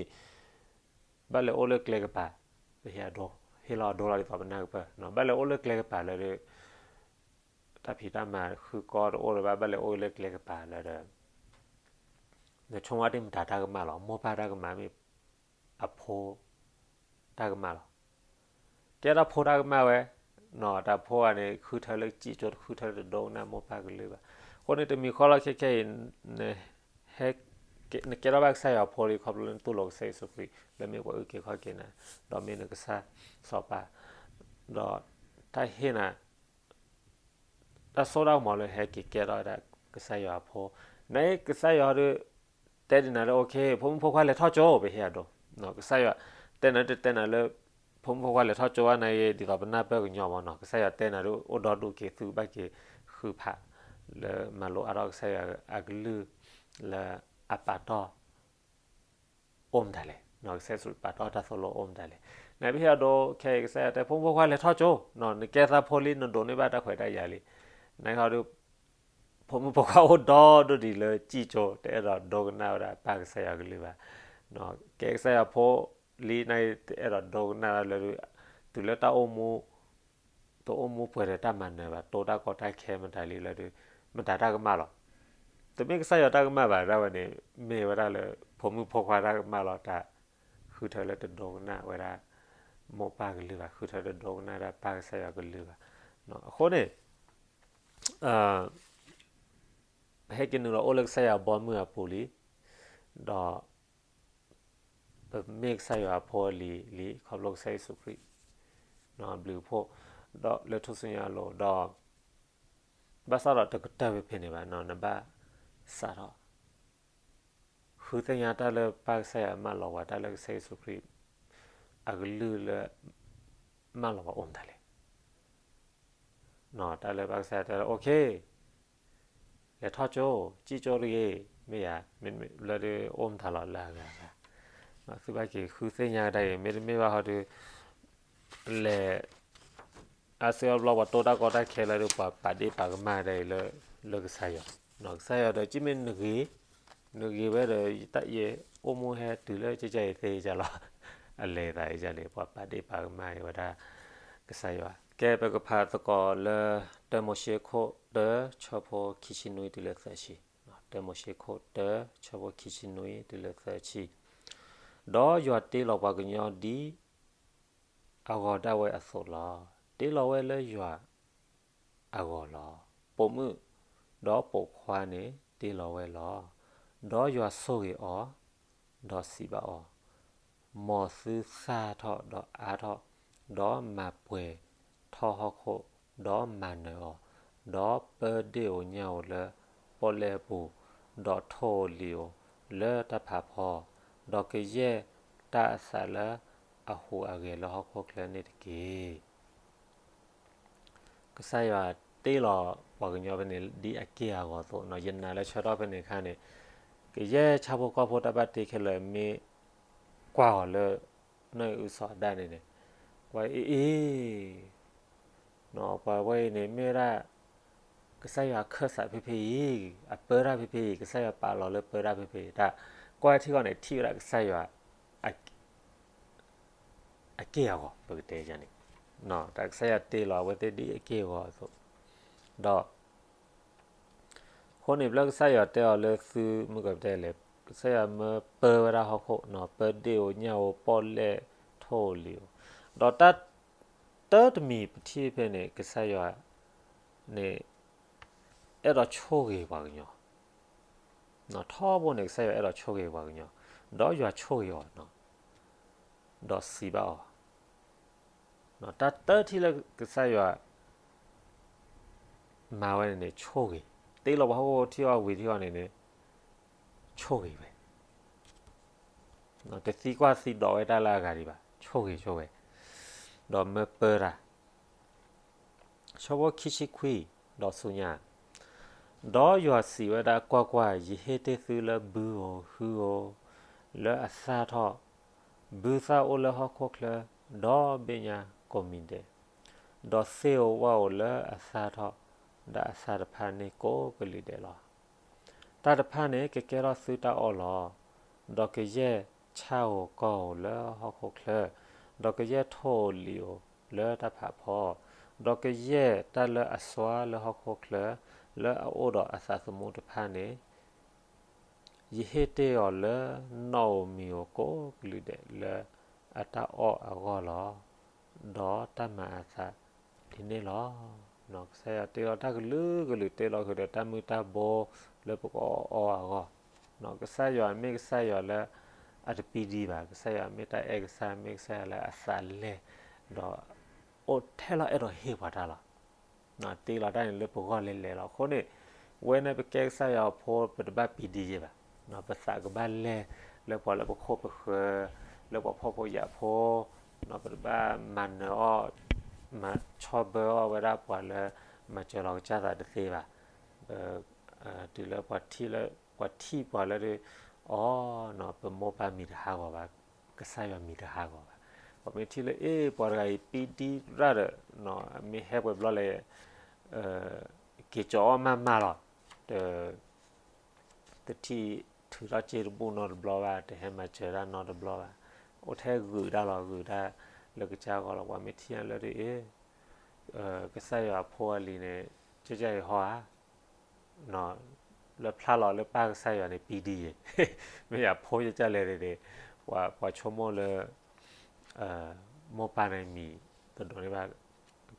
ဘၣ်လဲၤအိၣ်လၢကျဲကပၤ, ပဟ့ၣ်အဒိ, ဟ့ၣ်လီၤအဒိလီၤဒ်သိးပနၢ်ကပၢၢ်, ဘၣ်လဲၤအိၣ်လၢကျဲကပၤလၢဒီး တၢ်ဖံးတၢ်မၤဃုကီတအိၣ်လၢၤဘၣ်, ဘၣ်လဲၤအိၣ်လၢကျဲကပၤလၢဒီး နဆိကမိၣ်ဒ်မတၤတၢ်ကမၣ်လီၤ, မိၢ်ပၢ်တၢ်ကမၣ်မ့ၢ် အဖိတၢ်ကမၣ်လီၤ. ကဲတၢ်ဖိတၢ်ကမၣ်ဝဲ, တၢ်ဖိဂၤန့ၣ် ဃုထၢလၢစံၣ်ကၠိ, ဃုထၢလၢတဒိကနၣ်မိၢ်ပၢ်ကလုၢ်ဘၣ်. အဃိန့ၣ် တမံၤဃီလီၤခဲခဲအံၤ နကဲထီၣ်ဘၣ်ကစၢ်ယွၤအဖိလံ ခီဖျိလၢနတူၢ်လိာ်ကစၢ်ယ့ၣ်ၡူးခရံာ် လၢမ့ၢ်ပှၤအုၣ်က့ၤခီၣ်က့ၤနၤ, ဒီးမ့ၢ်နကစၢ်စီၤပၤ, ဒီးတၢ်ဟ့ၣ်နၤ တၢ်စိတၢ်ကမီၤလၢဟဲက့ၤကဲထီၣ်ဝဲဒၣ်ကစၢ်ယွၤအဖိ, နကစၢ်ယွၤဒီး တဲဒ်နၤလၢ okay ဖိမုၣ်ဖိခွါလဲၤထီၣ်ကၠိ ပဟ့ၣ်အဒိ, ကစၢ်ယွၤတဲနၤဒ်တဲနၤလၢ ဖိမုၣ်ဖိခွါလဲၤထီၣ်ကၠိဘၣ်န့ၣ် ဒ်သိးပနၢ်ပၢၢ်ကညီမ့ၢ်နီၤ, ကစၢ်ယွၤတဲနၤဒ်အိၣ်ဒီဒူၣ်က့ၤ သုကဘၣ်က့ၤဃုဖး လၢမၤလိအါထီၣ်ကစၢ်ယွၤအကလုၢ်လၢအပာ်တီၢ် အိၣ်မတၤလဲၣ်, ကစၢ်ယ့ၣ်ၡူးပာ်တီၢ်တၢ်သိၣ်လိအိၣ်မတၤလဲၣ်. နပဟ့ၣ်အဒိ ခဲအံၤကစၢ်ယွၤတဲ ဖိမုၣ်ဖိခွါလဲၤထီၣ်ကၠိ, နကဲသးဖိလံ နဒိးန့ၢ်ဘၣ်တၢ်ခွဲးတၢ်ယာ်လံ, နဟီဒု ဖိမုၣ်ဖိခွါအိၣ်ဒီဒူၣ်ဒံးလၢစံၣ်ကၠိ တအဲၣ်ဒိးဒိကနၣ်ဝဲဒၣ်ပၢ်ကစၢ်ယွၤကလုၢ်ဘၣ်, ကဲကစၢ်ယွၤဖိလံ နတအဲၣ်ဒိးဒိကနၣ်လၢ တုၤလၢတၢ်အိၣ်မူ တအိၣ်မူပှဲၤဒီးတၢ်မၤနၢၤဘၣ်, တိၢ်တၢ်ကီတၢ်ခဲမတၤလံလၢဒုး မတၤတၢ်ကမၣ်လီၤ. တမ့ၢ်ကစၢ်ယွၤတၢ်ကမၣ်ဘၣ်, ဒၣ်ဝဲန့ၣ် မ့ၢ်ဝဲဒၣ်လၢ ဖိမုၣ်ဖိခွါတၢ်ကမၣ်လီၤ, တၢ်ဃုထၢလၢတဒိကနၣ်ဝဲဒၣ် မိၢ်ပၢ်ကလုၢ်ဘၣ်, ဃုထၢတဒိကနၣ်ဒၣ်ပၢ်ကစၢ်ယွၤကလုၢ်ဘၣ်. အဃိန့ၣ် ပဟဲက့ၤနုာ်လီၤအိၣ်လၢကစၢ်ယွၤဘီမုၢ်အပူၤလံ, ဒီး ပမ့ၢ်ကစၢ်ယွၤအဖိအလံၤလံ ခီဖျိကစၢ်ယ့ၣ်ၡူးခရံာ် ဘျုးဖှိၣ်, ဒီးလၢထူၣ်စုညါအလိၤ, ဒီး ဘၣ်ဆၣ်ဒီးတကတၢၢ်ဖဲဖဲန့ၣ်ဘၣ်, နဘၣ်စးထီၣ် ဃုသ့ၣ်ညါတၢ်လၢပၢ်ကစၢ်ယွၤမၢလီၤပှၤ, တၢ်လၢကစၢ်ယ့ၣ်ၡူးခရံာ် အကလုၢ်လၢ မၢလီၤပှၤအိၣ်မတၤလဲၣ်. တၢ်လၢပၢ်ကစၢ်ယွၤတဲလၢ okay လဲၤထီၣ်ကၠိ, စံၣ်ကၠိတဂ့ၤ, မ့ၢ်ယၤ, မ့ၢ်လၢဒုးအိၣ်မတၤလီၤလၢအဂၤဂၤ, သုဘၣ်က့ၤဃုသ့ၣ်ညါကဒါအံၤ, မ့တမ့ၢ်ဘၣ်ဟီဒုး လဲၤ အါစုအါဘျီ ပှၤတိၢ်တၢ်ကီတၢ်ခဲလၢဒုး ပှၤပာ်ဒ့ၣ်ပာ်ကမၣ်ကဒါအံၤလၢ လၢကစၢ်ယွၤ, ကစၢ်ယွၤဒီး ကမ့ၢ်နဂ့ၤ, နဂ့ၤဝဲဒီး ယအိၣ်မူဟဲတုၤလၢကကဲအံၤသ့ကလီၤ. အလဲၤသးအံၤန့ၣ် ပှၤပာ်ဒ့ၣ်ပာ်ကမၣ်အံၤဝဲဒၣ် ကစၢ်ယွၤ. ကဲ ပကဖးသကိးလၢ တၢမိၤၡ့ခိၣ်တၢ ဆၢဖိခံဆံနွံတုၤလၢသၢဆံ, တၢမိၤၡ့ခိၣ်တၢ ဆၢဖိခံဆံနွံတုၤလၢသၢဆံ, ဒီးယွၤတ့လီၤပှၤကညီဒ် အဂီၤဒၣ်ဝဲအသိးလီၤ. တ့လီၤဝဲလၢယွၤအဂီၤလီၤ. ပိာ်မုၣ်ဒီးပိာ်ခွါန့ၣ်တ့လီၤဝဲလီၤ. ဒီးယွၤဆိၣ်ဂ့ၤအီၤ, ဒီးစံးဘၣ်အီၤ, မ်သုသၣ်ထီၣ်ဒီးအါထီၣ်, ဒီးမၤပှဲၤထီၣ်ဟီၣ်ခိၣ်, ဒီးမၤနၢၤအီၤ, ဒီးပၢဒ့ၣ်ဧိၤညၣ်ဧိၤလၢပီၣ်လဲၣ်အပူၤ, ဒီးထိၣ်ဧိၤလံၤဧိၤလၢတၢ်ဖးဖီ, ဒီးကယဲၢ်တၢ်အသးလၢအဟူးအဂဲၤလၢဟီၣ်ခိၣ်ချၢန့ၣ်တက့ၢ်. ကစၢ်ယွၤတ့လီၤပှၤကညီဖဲန့ၣ် ဒ်အက့ၢ်အဂီၤအသိးနီၤ. ယနာ်လၢဆၢထီၣ်ဖဲန့ၣ်အခါန့ၣ် ကယဲၢ်ဆၣ်ဖိကီၢ်ဖိတၢ်ဘၣ်တ့ခဲလၢာ် မ့ၢ်ကွၢ်အီၤလၢ နီၢ်အံၣ်အုစီၤအၤဒၣ်န့ၣ်န့ၣ် ကွၢ်အ့ၣ်အ့ၣ် ပှၤဝဲအံၤန့ၣ် မ့ၢ်ဝဲဒၣ် ကစၢ်ယွၤအခၢၣ်စးဖဲဖဲအံၤ, အပၢတၢ်ဖဲဖဲအံၤ, ကစၢ်ယွၤပာ်လီၤလၢပၢတၢ်ဖဲဖဲအံၤ, တၢ်ကွၢ်ထံဂီၢ်န့ၣ် ထံၣ်ဝဲဒၣ်ကစၢ်ယွၤ အက့ၢ်အဂီၤ ပကတဲန့ၣ်, တၢ်ကစၢ်ယွၤတ့လီၤအဝဲသ့ၣ်ဒ်အက့ၢ်အဂီၤအသိး, ဒီး အဃိန့ၣ် ဖဲလၢကစၢ်ယွၤတဲအီၤလၢသုမုၢ်ကပတဲလဲၣ်, ကစၢ်ယွၤမၢပၢဝဲဒၣ်ဟီၣ်ခိၣ်, ပၢဒ့ၣ်ဧိၤညၣ်ဧိၤ ပီၣ်လဲၣ်ထိၣ်ဧိၤလံၤဧိၤ, ဒီးတၢ် တၢတမံၤပထံၣ်ဖဲန့ၣ် ကစၢ်ယွၤန့ၣ် အဲၣ်ဒိးဆိၣ်ဂ့ၤပှၤကညီ, ထီဘိန့ၣ် ကစၢ်ယွၤအဲၣ်ဒိးဆိၣ်ဂ့ၤပှၤကညီ, ဒီးယွၤဆိၣ်ဂ့ၤအီၤ, ဒီးစံးဘၣ်အီၤ, တၢ်တထံၣ်လၢကစၢ်ယွၤ မၤဝဲန့ၣ်န့ၣ် ဆိၣ်ဂ့ၤ, တ့လီၤပှၤဟီၣ်ခိၣ်ထံအီၤဝံၤထံအီၤန့ၣ်န့ၣ် ဆိၣ်ဂ့ၤဝဲ, တသံကွၢ်သံဒိးဝဲတၢ်လၢအဂၤဒံးဘၣ်, ဆိၣ်ဂ့ၤဆိၣ်ဝဲ, ဒီးမၢပၢတၢ် ဆၢဖိခံဆံခွံ ဒီးဆူညါ, ဒီးယွၤစံးဝဲဒၣ်, ကွၢ်ကွၢ်, ယဟ့ၣ်တ့ၢ်သုလၢဘုဧိၤဟုဧိၤ, လၢအသၣ်ထီၣ်, ဘုသၣ်အိၣ်လၢဟီၣ်ခိၣ်ချၢ, ဒီဘ့ၣ်ညါကိးမံၤဒဲး, ဒီးသ့ၣ်ဧိၤဝၣ်ဧိၤလၢအသၣ်ထီၣ်, ဒီးအသၣ်တဖၣ်န့ၣ်ကိးကလုာ်ဒဲးလီၤ. တၢ်တဖၣ်န့ၣ်ကကဲထီၣ်သုတၢ်အီၣ်လီၤ. ဒီးကယဲၢ်ဆၣ်ဧိၤကီၢ်ဧိၤလၢဟီၣ်ခိၣ်ချၢ, ဒီးကယဲၢ်ထိၣ်ဧိၤလံၤဧိၤလၢတၢ်ဖးဖီ, ဒီးကယဲၢ်တၢ်လၢအစွါလၢဟီၣ်ခိၣ်ချၢ, လၢအအိၣ်ဒီးအသးသမူတဖၣ်န့ၣ်, ယဟ့ၣ်တ့ၢ်အီၤလၢနီၣ်ဧိၤမံၤဧိၤကိးကလုာ်ဒဲးလၢအတၢ်အီၣ်အဂီၢ်လီၤ. ဒီးတၢ်မၤအသးဒ်န့ၣ်လီၤ. ကစၢ်ယွၤတ့လီၤတၢ်ကလုာ်ကလုာ် တ့လီၤဃုာ်ဒီးတၢ်မုၢ်တၢ်ဘိလၢပကအီၣ်အီအဂီၢ်, ကစၢ်ယွၤမ့ၢ်ကစၢ်ယွၤလၢအတပံဒံဘၣ်, ကစၢ်ယွၤမ့ၢ်တၢ်အဲၣ်ကစၢ်, မ့ၢ်ကစၢ်ယွၤလၢအသးလဲၢ်, ဒီးအိၣ်ထဲလီၤအဲၣ်ဒိးဟ့ၣ်ပှၤတၢ်လီၤ. တ့လီၤတၢ်န့ၣ်လၢပဂီၢ်လဲၤလဲၤလီၤ. အဃိန့ၣ် ဝဲန့ၣ်ပကဲကစၢ်ယွၤအဖိ ပတဘၣ်ပံဒံယဲၢ်ဘၣ်. ပသးကဘၣ်လဲၢ်လၢပှၤလၢပခိၣ်ပဃၢၤ, လၢပှၤဖှီၣ်ဖိယာ်ဖိ, ပတဘၣ်မၤနၢၤအီၣ်, မၤဆီၣ်ဘၢအီၣ်ဝဲဒၣ်ပှၤလၢမၤစၢၤလီၤကစၢ်သးတသ့ဘၣ်. တုၤလၢပှၤထံၣ်လၢ ပှၤထံၣ်ပှၤလၢဒ်အီၤ, ပမိၢ်ပၢ်မံၤတဟးဂီၤဘၣ်, ကစၢ်ယွၤမံၤတဟးဂီၤဘၣ်. ပှၤမ့ၢ်ထံၣ်လၢ အ့ၣ် ပှၤတဂၤအံၤပံဒံရၣ်ဒီး မ့ၢ်ဟဲပှဲၤဘျီလဲၣ်, က့ၤကၠီအီၣ်မးမးလီၤ. တထံၣ်ထုးထီၣ်စ့တဘူၣ်နီတဘျီဘၣ်, တဟဲမၤစၢၤတၢ်နီတဘျီဘၣ်. အိၣ်ထဲဂုာ်တၢ်လီၤ, ဂုာ်တၢ်လၢကစၢ်ဂီၢ်လီၤ. ပှၤမ့ၢ်ထံၣ်ညါလၢဒ်အ့ၣ်, ကစၢ်ယွၤအဖိအလံၤန့ၣ် ကကၢ်အံၤဟီဧါ, လၢဖျါလီၤလၢပၢ်ကစၢ်ယွၤန့ၣ်ပံဒံယဲၢ်, မ့ၢ်ယဖိကကၢ်လဲၣ်န့ၣ်, ပှၤဆိကမိၣ်လၢ မိၢ်ပၢ်န့ၣ်မံၤတဒိးန့ၢ်ဘၣ်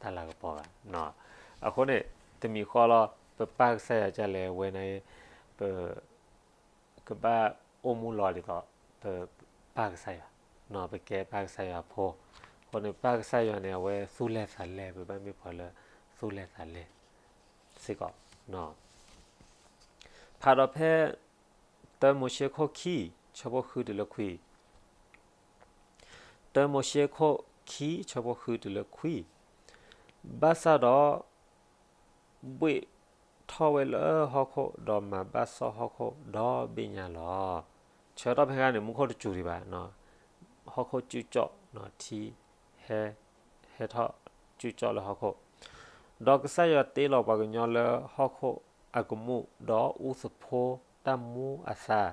တၢ်လၤကပီၤဘၣ်. အဃိန့ၣ် တမံၤဃီလီၤ ပပၢ်ကစၢ်ယွၤကလဲၣ်ဝဲန့ၣ်, ပ ကဘၣ်အိၣ်မူလီၤဒ်သိး ပပၢ်ကစၢ်ယွၤ, ပကဲပၢ်ကစၢ်ယွၤအဖိ. အဃိန့ၣ် ပၢ်ကစၢ်ယွၤန့ၣ် အဝဲသူၣ်လဲၢ်သးလဲၢ်, ပဘၣ်မ့ၢ်ပှၤလၢသူၣ်လဲၢ်သးလဲၢ်စ့ၢ်ကီး. ဖးဒီးဖဲ တၢမိၤၡ့ခိၣ်ခံ ဆၢဖိဃုတုၤလၢခွံ, တၢမိၤၡ့ခိၣ်ခံ ဆၢဖိဃုတုၤလၢခွံ, ဘၣ်ဆၣ်ဒီး ဘှ့ၣ်ထီၣ်ဝဲလၢဟီၣ်ခိၣ်, ဒီးမၤဘၣ်စီၣ်ဟီၣ်ခိၣ်ဒီဘ့ၣ်ညါလီၤ. ဆၢထီၣ်ဖဲခါန့ၣ် မူခိၣ်တစူၤဒံးဘၣ်, ဟီၣ်ခိၣ်စုကၠီၣ်, ထံဟဲ, ဟဲထီၣ်စုကၠီၣ်လၢဟီၣ်ခိၣ်, ဒီးကစၢ်ယွၤတ့လီၤပှၤကညီလၢဟီၣ်ခိၣ်အကမူၣ်, ဒီးအူသဖှိတၢ်မူအသး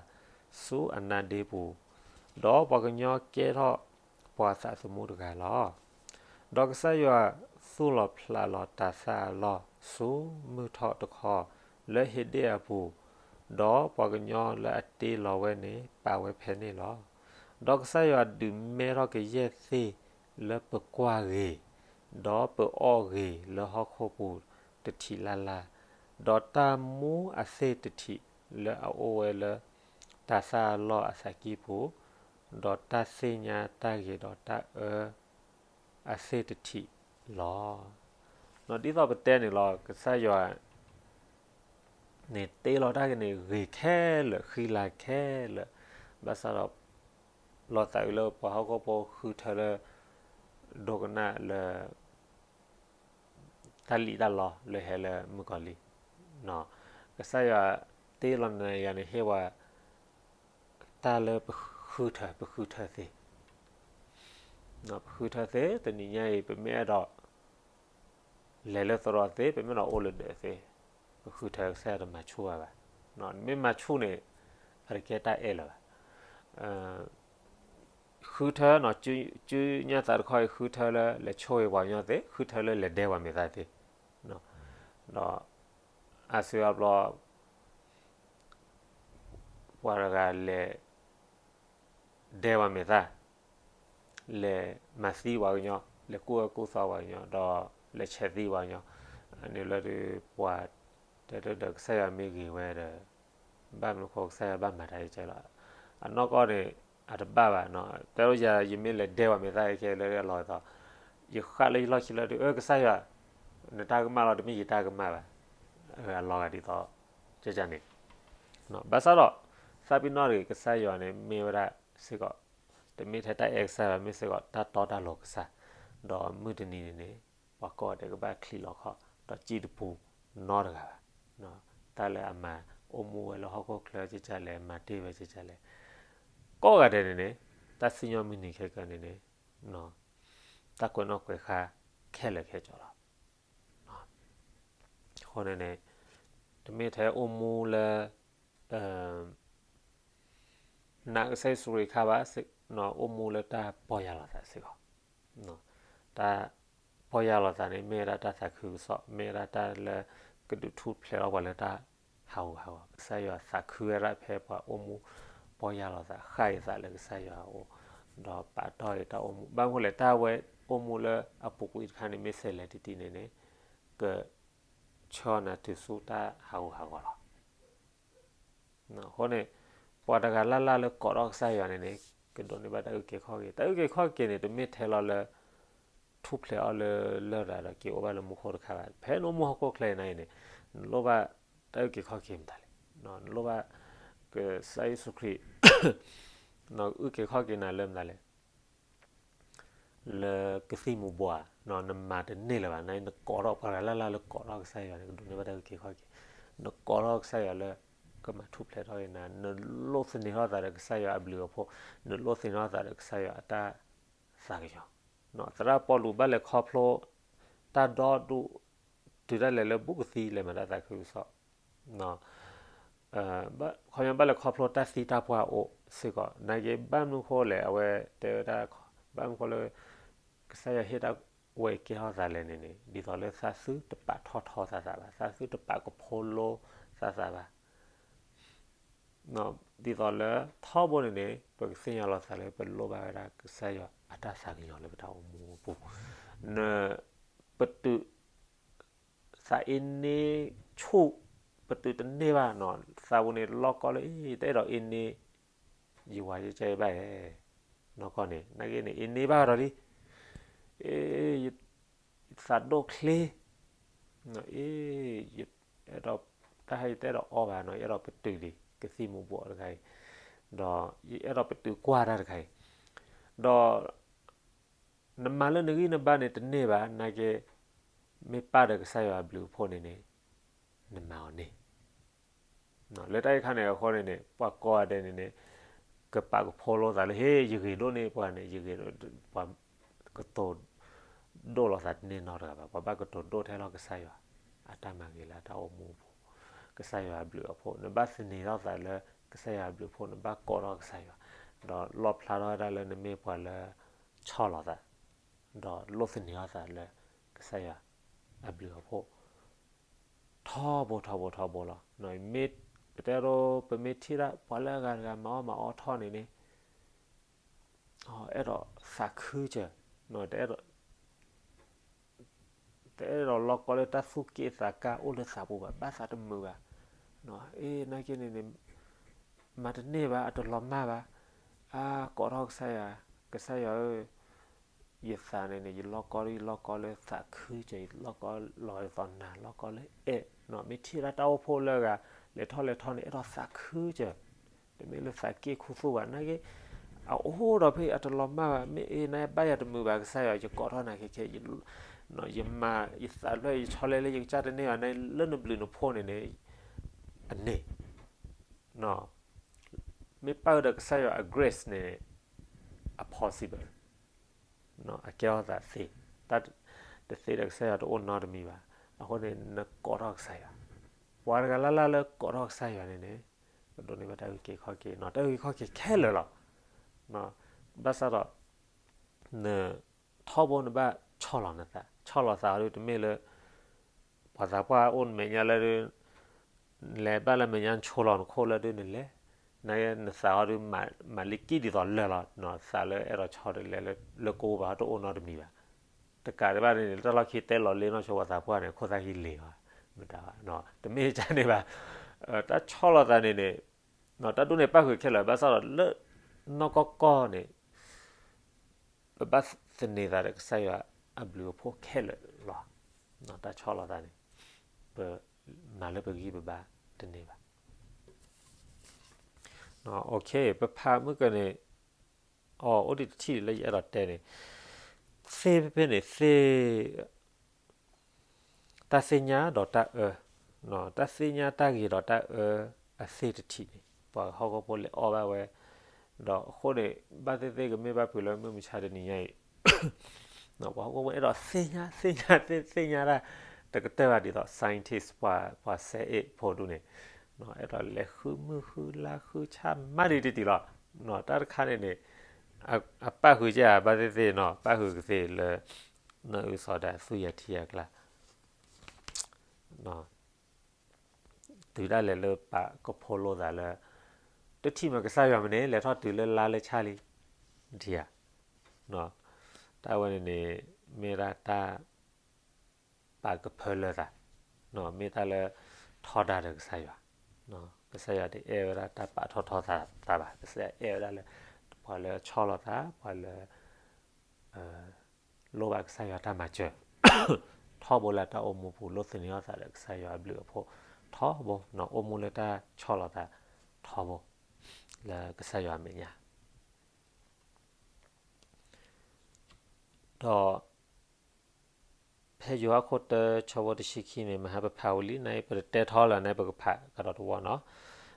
ဆူအနါဒ့ပူၤ, ဒီးပှၤကညီကဲထီၣ် ပှၤသးသမူတဂၤလီၤ. ဒီးကစၢ်ယွၤသူၣ်လီၤဖျးလီၤတၤသၣ်အလီၢ်ဆူမုၢ်ထီၣ်တခီ လၢဧ့ၤဒ့ၣ်အပူၤ, ဒီးပှၤကညီလၢအတ့လီၤဝဲန့ၣ် ပာ်ဝဲဖဲန့ၣ်လီၤ. ဒီးကစၢ်ယွၤဒုးမဲထီၣ်ကယဲၢ်သ့ၣ်လၢပကွၢ်ဂ့ၤ, ဒီးပအီၣ်ဂ့ၤလၢဟီၣ်ခိၣ်ပူၤတထံးလၢ်လၢ်, ဒီးတၢ်မူအသ့ၣ်တထံးလၢအအိၣ်ဝဲလၢတၤသၣ်အလီၢ်အသးကံၢ်ပူၤ, ဒီးတၢ်သ့ၣ်ညါတၢ်ဂ့ၤဒီးတၢ်အၢအသ့ၣ်တထံးလီၤ. ဒ်သိးပတဲန့ၣ်လီၤ, ကစၢ်ယွၤန့ၣ် တ့လီၤတၢ်ဂ့ၤန့ၣ်ဂ့ၤခဲလၢာ်, ဃံလၤခဲလၢာ်, ဘၣ်ဆၣ်ဒီး လီၤသးအုးလၢပှၤဟီၣ်ခိၣ်ဖိဃုထၢလၢ ဒိကနၣ်လၢ တၢ်လံၣ်တၢ်လီလၢဟဲလၢမုၣ်ကီၤလံၢ်, ကစၢ်ယွၤတ့လီၤနၤယၤန့ၣ် ဟ့ၣ်ဝဲတၢ်လၢပဃုထၢ, ပဃုထၢသ့, ပဃုထၢသ့, တနံၤညါအံၤ ပမ့ၢ်အဲၣ်ဒိး လဲၤလၢသရိာ်သ့, ပမ့ၢ်အဲၣ်ဒိးအိၣ်လၢဒၢးသ့, ပဃုထၢကစၢ်ယွၤတမၤဆူၣ်ဘၣ်ဘၣ်. မ့ၢ်မၤဆူၣ်န့ၣ် အတကဲတၢ်အဲၣ်လၢၤဘၣ်. ဃုထၢ, စုညါသးတခီအံၤ ဃုထၢလၢလဲၤဆိၣ်ဂ့ၤပှၤကညီသ့, ဃုထၢလၢလဲၤဒဲပှၤမဲာ်သၣ်သ့, ဒီးအါစုအါဘျီ ပှၤတဂၤလဲၤ ဒဲပှၤမဲာ်သၣ်, လဲၤမၤသံပှၤကညီ, လဲၤကူၣ်အၢကူၣ်သီပှၤကညီ, ဒီးလဲၤဆဲးသံပှၤကညီ, အန့ၣ်လၢဒုးပှၤတဲတၢ်ဒီး ကစၢ်ယွၤမ့ၢ်ဂ့ၤဝဲဒီး ဘၣ်မနုၤဃိ ကစၢ်ယွၤဘၣ်မၤတၢ်အံၤကဲလီၤ. အနီၢ်ကီၢ်န့ၣ် အတဘၣ်ဘၣ်, တဲဒိယၤ ယမ့ၢ်လဲၤဒဲပှၤမဲာ်သၣ်ခဲလၢာ်အလီၢ်အသီ, ယဃၣ်လၢယလီၢ်ခံလၢဒုး အၢ ကစၢ်ယွၤ နတၢ်ကမၣ်လီၤ, တမ့ၢ်ယတၢ်ကမၣ်ဘၣ်, အလီၤဂာ်ဒ်သိး ကန့ၣ် ဘၣ်ဆၣ်ဒီး သးပ့ၤနီၣ်တဂ့ၤ ကစၢ်ယွၤန့ၣ် မ့ၢ်ဝဲဒၣ်စ့ၢ်ကီး တမ့ၢ်ထဲတၢ်အဲၣ်ကစၢ်ဘၣ်, မ့ၢ်စ့ၢ်ကီးတၢ်တီတၢ်လိၤကစၢ်, ဒီးမုၢ်တနံၤန့ၣ်န့ၣ် ပှၤကိးဂၤဒဲးကဘၣ်ချံးလီၤခီၣ် ဒီးစံၣ်တပူၤနီတဂၤဘၣ်. တၢ်လၢအမၤအိၣ်မူဝဲလၢဟီၣ်ခိၣ်ချၢကကလဲၣ်, မၤတ့ၢ်ဝဲကကလဲၣ်, ကိးဂၤဒဲးန့ၣ်န့ၣ် တၢ်စံၣ်ညီၣ်မုၢ်နံၤခဲကနံၣ်န့ၣ်န့ၣ် တၢ်ကွဲးနီၣ်ကွဲးဃါခဲလၢာ်ခဲဆ့လီၤ. အဃိန့ၣ်န့ၣ် တမ့ၢ်ထဲအိၣ်မူလၢ နာ်ကစၢ်ယ့ၣ်ၡူးခရံာ်အခါဘၣ်, အိၣ်မူလၢတၢ်ပီၢ်ယၢ်လီၤသးစ့ၢ်ကီး. တၢ်ပီၢ်ယၢ်လီၤသးန့ၣ် မ့ၢ်ဝဲဒၣ်တၢ်သးခုကစီၣ်, မ့ၢ်ဝဲဒၣ်တၢ်လၢကဒုးထူၣ်ဖျဲးထီၣ်ပှၤလၢတၢ်ဟးဂူာ်ဟးဂီၤ, ကစၢ်ယွၤသးခုဝဲဒၣ်ဖဲပှၤအိၣ်မူပီၢ်ယၢ်လီၤသး, ဃၣ်အသးလၢကစၢ်ယွၤအအိၣ်, ဒီးပာ်တီၢ်အံၤတၢ်အိၣ်မူ, ဘၣ်မနုၤလဲၣ်, တၢ်ဝဲအိၣ်မူလၢအပူၤကွံာ်တခါန့ၣ် မ့ၢ်စဲးလဲၤတံၢ်တံၢ်န့ၣ်န့ၣ် ကဆှၢနၤတုၤဆူတၢ်ဟးဂူာ်ဟးဂီၤလီၤ. အဃိန့ၣ် ပှၤတဂၤလၢ်လၢ်လၢကိးထီၣ်ကစၢ်ယွၤန့ၣ်န့ၣ် ကဒိးန့ၢ်ဘၣ်တၢ်အုၣ်က့ၤခီၣ်က့ၤ, တၢ်အုၣ်က့ၤခီၣ်က့ၤန့ၣ် တမ့ၢ်ထဲလီၤလၢ ထူၣ်ဖျဲးအီၤလၢလရာ်ဒီးက့ၤအိၣ်ဘၣ်လၢမူခိၣ်တခါဘၣ်. ဖဲနအိၣ်မူဟီၣ်ခိၣ်ချၢအံၤန့ၣ်န့ၣ် နလိၣ်ဘၣ်တၢ်အုၣ်က့ၤခီၣ်က့ၤမတၤလဲၣ်, နလိၣ်ဘၣ် ကစၢ်ယ့ၣ်ၡူးခရံာ် အုၣ်က့ၤခီၣ်က့ၤနၤလၢမတၤလဲၣ် လၢကသံၣ်မူၤဘှီး, နမၤတန့ၢ်လၢၤဘၣ်, နကိးထီၣ်ပှၤတဂၤလၢ်လၢ်လၢကိးထီၣ်ကစၢ်ယွၤန့ၣ် ကဒိးန့ၢ်ဘၣ်တၢ်အုၣ်က့ၤခီၣ်က့ၤ, နကိးထီၣ်ကစၢ်ယွၤလၢ ကမၤထူၣ်ဖျဲးထီၣ်က့ၤနၤ, နလိၣ်သန့ၤထီၣ်သးဒီးကစၢ်ယွၤအဘျုးအဖှိၣ်, နလိၣ်သန့ၤထီၣ်သးဒီးကစၢ်ယွၤအတၢ်သးကညီၤ. သရၣ်ပီလူးဘၣ်လဲၤခီဖျိ တၢ်ဒီဒူၣ် တုၤဒၣ်လဲာ်လၢဘူးကသံလဲၤမၤတၢ်သးခုကစီၣ် ခီပညီဘၣ်လဲၤခီဖျိတၢ်သံတၢ်ပှၢ်အိၣ်စ့ၢ်ကီး, နာ်က့ဘၣ်မနုၤဃိလဲၣ်, အဝဲတဲဝဲဒၣ် ဘၣ်မနုၤဃိလၢ ကစၢ်ယွၤဟ့ၣ်တၢ်ဝဲကဲထီၣ်သးလဲၣ်န့ၣ်န့ၣ် ဒ်သိးလၢသးသုတပာ်ထီၣ်ထီသးသးဘၣ်, သးသုတပာ်ကဖိလိသးသးဘၣ်. ဒ်သိးလၢထီဘိန့ၣ်န့ၣ် ပကသ့ၣ်ညါလီၤသးလၢပလိၣ်ဘၣ်ဝဲဒၣ်ကစၢ်ယွၤအတၢ်သးကညီၤလၢပတၢ်အိၣ်မူအပူၤ, နပတုာ် သးအ့န့ဆူၣ်, ပတုာ်တန့ၢ်ဘၣ်နီၤ, သးပူၤန့ၣ်လီၢ်ကီလၢ အ့ တအဲၣ်ဒိးအ့န့ ယဝၤယကဲဘၣ်ဧဲ, နီၢ်ကီၢ်န့ၣ် နာ်က့န့ၣ် အ့န့ဘၣ်ဒီးလံ, အ့ သးဒိၣ်ချ့, အ့ အဲၣ်ဒိးတၢ်ဟဲ ယတအဲၣ်ဒိးအီဘၣ်နီၤ, ယအဲၣ်ဒိးပတုာ်လံ ကသံၣ်မူၤဘှီးတခါအံၤ, ဒီးယအဲၣ်ဒိးပတုာ်ကွၢ်တၢ်တခါအံၤ, ဒီး နမၤလၢနဂံၢ်နဘါန့ၣ်တန့ၢ်ဘၣ်, နာ်က့ မ့ၢ်ပၢ်ဒီးကစၢ်ယွၤအဘျုးအဖှိၣ်န့ၣ်န့ၣ် နမၤအီၤန့ၢ်. လၢတၢ်အံၤခါန့ၣ်အဃိန့ၣ်န့ၣ် ပှၤကိးဂၤဒဲးန့ၣ်န့ၣ် ကပာ်ကဖိလိသးလၢ ဟ့ ယဂ့ၤဒိၣ်န့ၢ်ပှၤန့ၣ် ယဂ့ၤဒိၣ်, ပှၤကတိၤဒိၣ်လီၤသးတန့ၢ်နီတဂၤဘၣ်. ပှၤဘၣ်ကတိၤဒိၣ်ထဲလီၤကစၢ်ယွၤအတၢ်မၤဂ့ၤလၢအတၢ်အိၣ်မူအပူၤ, ကစၢ်ယွၤအဘျုးအဖှိၣ်, နဘၣ်သန့ၤထီၣ်သးလၢကစၢ်ယွၤအဘျုးအဖှိၣ်, နဘၣ်ကိးထီၣ်ကစၢ်ယွၤ, ဒီးလီၣ်ဖျါထီၣ်ဝဲဒၣ်လၢနမ့ၢ်ပှၤလၢ ဆီၣ်လီၤသး ဒီးလိၣ်သန့ၤအီၣ်သးလၢကစၢ်ယွၤအဘျုးအဖှိၣ် ထီဘိထီဘိထီဘိလီၤ. မ့ၢ်ပတဲဒိ ပမ့ၢ်ထံၣ်ဒၣ်ပှၤလၢအဂၤတဂၤမၤအီၣ်မၤအီထီၣ်န့ၣ်န့ၣ် အဲၣ်ဒိးသးခုစၢၤ, တအဲၣ်ဒိးလီၤကီလၢတၢ်သူၣ်က့ၣ်သးကါအိၣ်လၢသးပူၤဘၣ်, ဘၣ်သးတမုာ်ဘၣ်. အ့ နာ်က့န့ၣ်န့ၣ် မၤတန့ၢ်ဘၣ်, အတလီၤမၢ်ဘၣ်. အါ ကိးထီၣ်ကစၢ်ယွၤ, ကစၢ်ယွၤဧၢ, ယသးန့ၣ်န့ၣ် ယလီၤကီ ယလီၤကီလၢသးခုစၢၤ, ယလီၤကီလီၤယသးနၤ, လီၤကီလၢအဲၣ်, မ့ၢ်ထံၣ်ဒၣ်တၢ်အိၣ်ဖှိၣ်လၢအဂၤ လဲၤထီၣ်လဲၤထီၣ်န့ၣ် အဲၣ်ဒိးသးခုစၢၤ, တမ့ၢ်လၢသးက့ၣ်ခူသူၣ်ဘၣ်. နာ်က့ အအိၣ်ဒီးဖဲအတလီၤမၢ်ဘၣ်, မ့ၢ်အ့ နာ်က့ဘၣ်ယၤတမုာ်ဘၣ်, ကစၢ်ယွၤ ယကိးထီၣ်နၤခဲခဲ, ယမၤယသးဖျၢၣ် ယဆီလဲလၢယကစၢ်တန့ၢ်ဘၣ်, နလၢနဘျုးနဖှိၣ်န့ၣ်န့ၣ် အန့ၣ် မ့ၢ်ပၣ်ဃုာ်ဒီးကစၢ်ယွၤအ grace န့ၣ် အ possible အကဲထီၣ်သးသ့, တၢ်တသ့ဒီးကစၢ်ယွၤတအိၣ်နီတမံၤဘၣ်. အဃိန့ၣ် နကိးထီၣ်ကစၢ်ယွၤ, ပှၤတဂၤလၢ်လၢ်လၢကိးထီၣ်ကစၢ်ယွၤန့ၣ်န့ၣ် ကဒိးန့ၢ်ဘၣ်တၢ်အုၣ်က့ၤခီၣ်က့ၤ, တၢ်အုၣ်က့ၤခီၣ်က့ၤခဲလၢာ်လီၤ. ဘၣ်ဆၣ်ဒီး န ထီဘိနဘၣ်ဆီၣ်လီၤနသး, ဆီၣ်လီၤသးအီၤဒ်တမ့ၢ်လၢ ပှၤသးပှၢ်အိၣ်နမဲာ်ညါလၢဒ် လဲၤဘၣ်လၢမဲာ်ညါ နဆိလီၤနခိၣ်လၢဒ်နလဲၤ, နသးအီၤဒ် မၤလံကံၣ်ဒ်သိးလၢာ်လီၤ, သးလၢအဲၣ်ဒိးဆီတလဲလၢကိဘၣ်တအိၣ်နီတမံၤဘၣ်. တကးဒံးဘၣ်န့ၣ်န့ၣ် လၢတၢ်လီၢ်ခံတဲလီၤလ့နီၢ်ဆိပှၤသးပှၢ်န့ၣ် ခိၣ်သၣ်ဟံးလ့ၤဘၣ်, မတၤဘၣ်, တမ့ၢ်ကန့ၣ်ဘၣ်. တၢ်ဆီၣ်လီၤသးန့ၣ်န့ၣ် တၢ်ဒ်န့ၣ်ပၣ်ဃုာ်ခဲလၢာ်, ဘၣ်ဆၣ်ဒီးလၢနီၢ်ကီၢ်ကီၢ်န့ၣ် ပဘၣ်သန့ၤသးဒီးကစၢ်ယွၤအဘျုးအဖှိၣ်ခဲလၢာ်လီၤ. တၢ်ဆီၣ်လီၤသးန့ၣ် ပမၤလၢပဂံၢ်ပဘါတန့ၢ်ဘၣ်. ပဖးမုၢ်ကန့ၣ် အအိၣ်ဒံးတထံၣ်လၢ ယအဲၣ်ဒိးတဲန့ၣ်, သ့ဖဲဖဲန့ၣ် သ့ တၢ်သ့ၣ်ညါဒီးတၢ်အၢ, တၢ်သ့ၣ်ညါတၢ်ဂ့ၤဒီးတၢ်အၢအသ့ၣ်တထံၣ်န့ၣ် ပှၤဟီၣ်ခိၣ်ဖိလဲၤအီၣ်ဘၣ်ဝဲ, ဒီးအဃိန့ၣ် ဘၣ်သ့ၣ်သ့ၣ်ကမ့ၢ်ဘၣ်ဖုးလၢမုၢ်မဆါတနံၤညါအံၤ ပှၤဟီၣ်ခိၣ်ဖိအဲၣ်ဒိးသ့ၣ်ညါ သ့ၣ်ညါ သ့ၣ်ညါတၢ် တကတၢၢ်ဘၣ်ဒ်သိး scientist ပှၤ ပှၤစဲအ့ၣ်ဖိဒူၣ်န့ၣ် အဲၣ်ဒိးလဲၤဃုမုၢ်ဃုလါဃုဆၣ်မးဒ်တံၢ်တံၢ်လီၤ. တၢ်တခါန့ၣ်န့ၣ် အပၣ်ဃုာ်ကဲဧါ ဘၣ်သ့ၣ်သ့ၣ်နီၤ ပၣ်ဃုာ်ကသ့လၢ နီၢ်အုစီၤဒၤသူၣ်ယၤထံယၤကျါ တုၤဒၣ်လဲာ်လၢပာ်ကဖိလိာ်သးလၢ တထံၣ်မးကစၢ်ယွၤမ့ၢ်န့ၣ် လဲၤထီၣ်တုၤလၢလါလၢဆၣ်လံ, ထံဧါ, တၢ်ဝဲန့ၣ်န့ၣ် မ့ၢ်ဒၣ်တၢ်ပာ်ကဖၢလၢသး, မ့ၢ်တၢ်လၢထီဒါဒီးကစၢ်ယွၤ, ကစၢ်ယွၤတအဲၣ်ဝဲဒၣ်တၢ်ပာ်ထီၣ်ထီသးဘၣ်, ကစၢ်ယွၤအဲၣ်ဝဲဒၣ်လၢ ပှၤလၢဆီၣ်လီၤသး ပှၤလၢ လိၣ်ဘၣ်ကစၢ်ယွၤတၢ်မၤစၢၤ ထီဘိလၢတၢ်အိၣ်မူပူၤ လိၣ်သန့ၤအီၣ်သးဒီးကစၢ်ယွၤအဘျုးအဖှိၣ်ထီဘိ, အိၣ်မူလၢတၢ်ဆီၣ်လီၤသးထီဘိ လၢကစၢ်ယွၤအမဲာ်ညါ ဒီး ဖဲယိၤဟၣ်ခိၣ်တၢဆၢဖိတဆံခံန့ၣ် မဟါပဖးဝံၤလံ နပတတဲထီလၢၤ နပကဖးကဒီးတဝီနီၤ,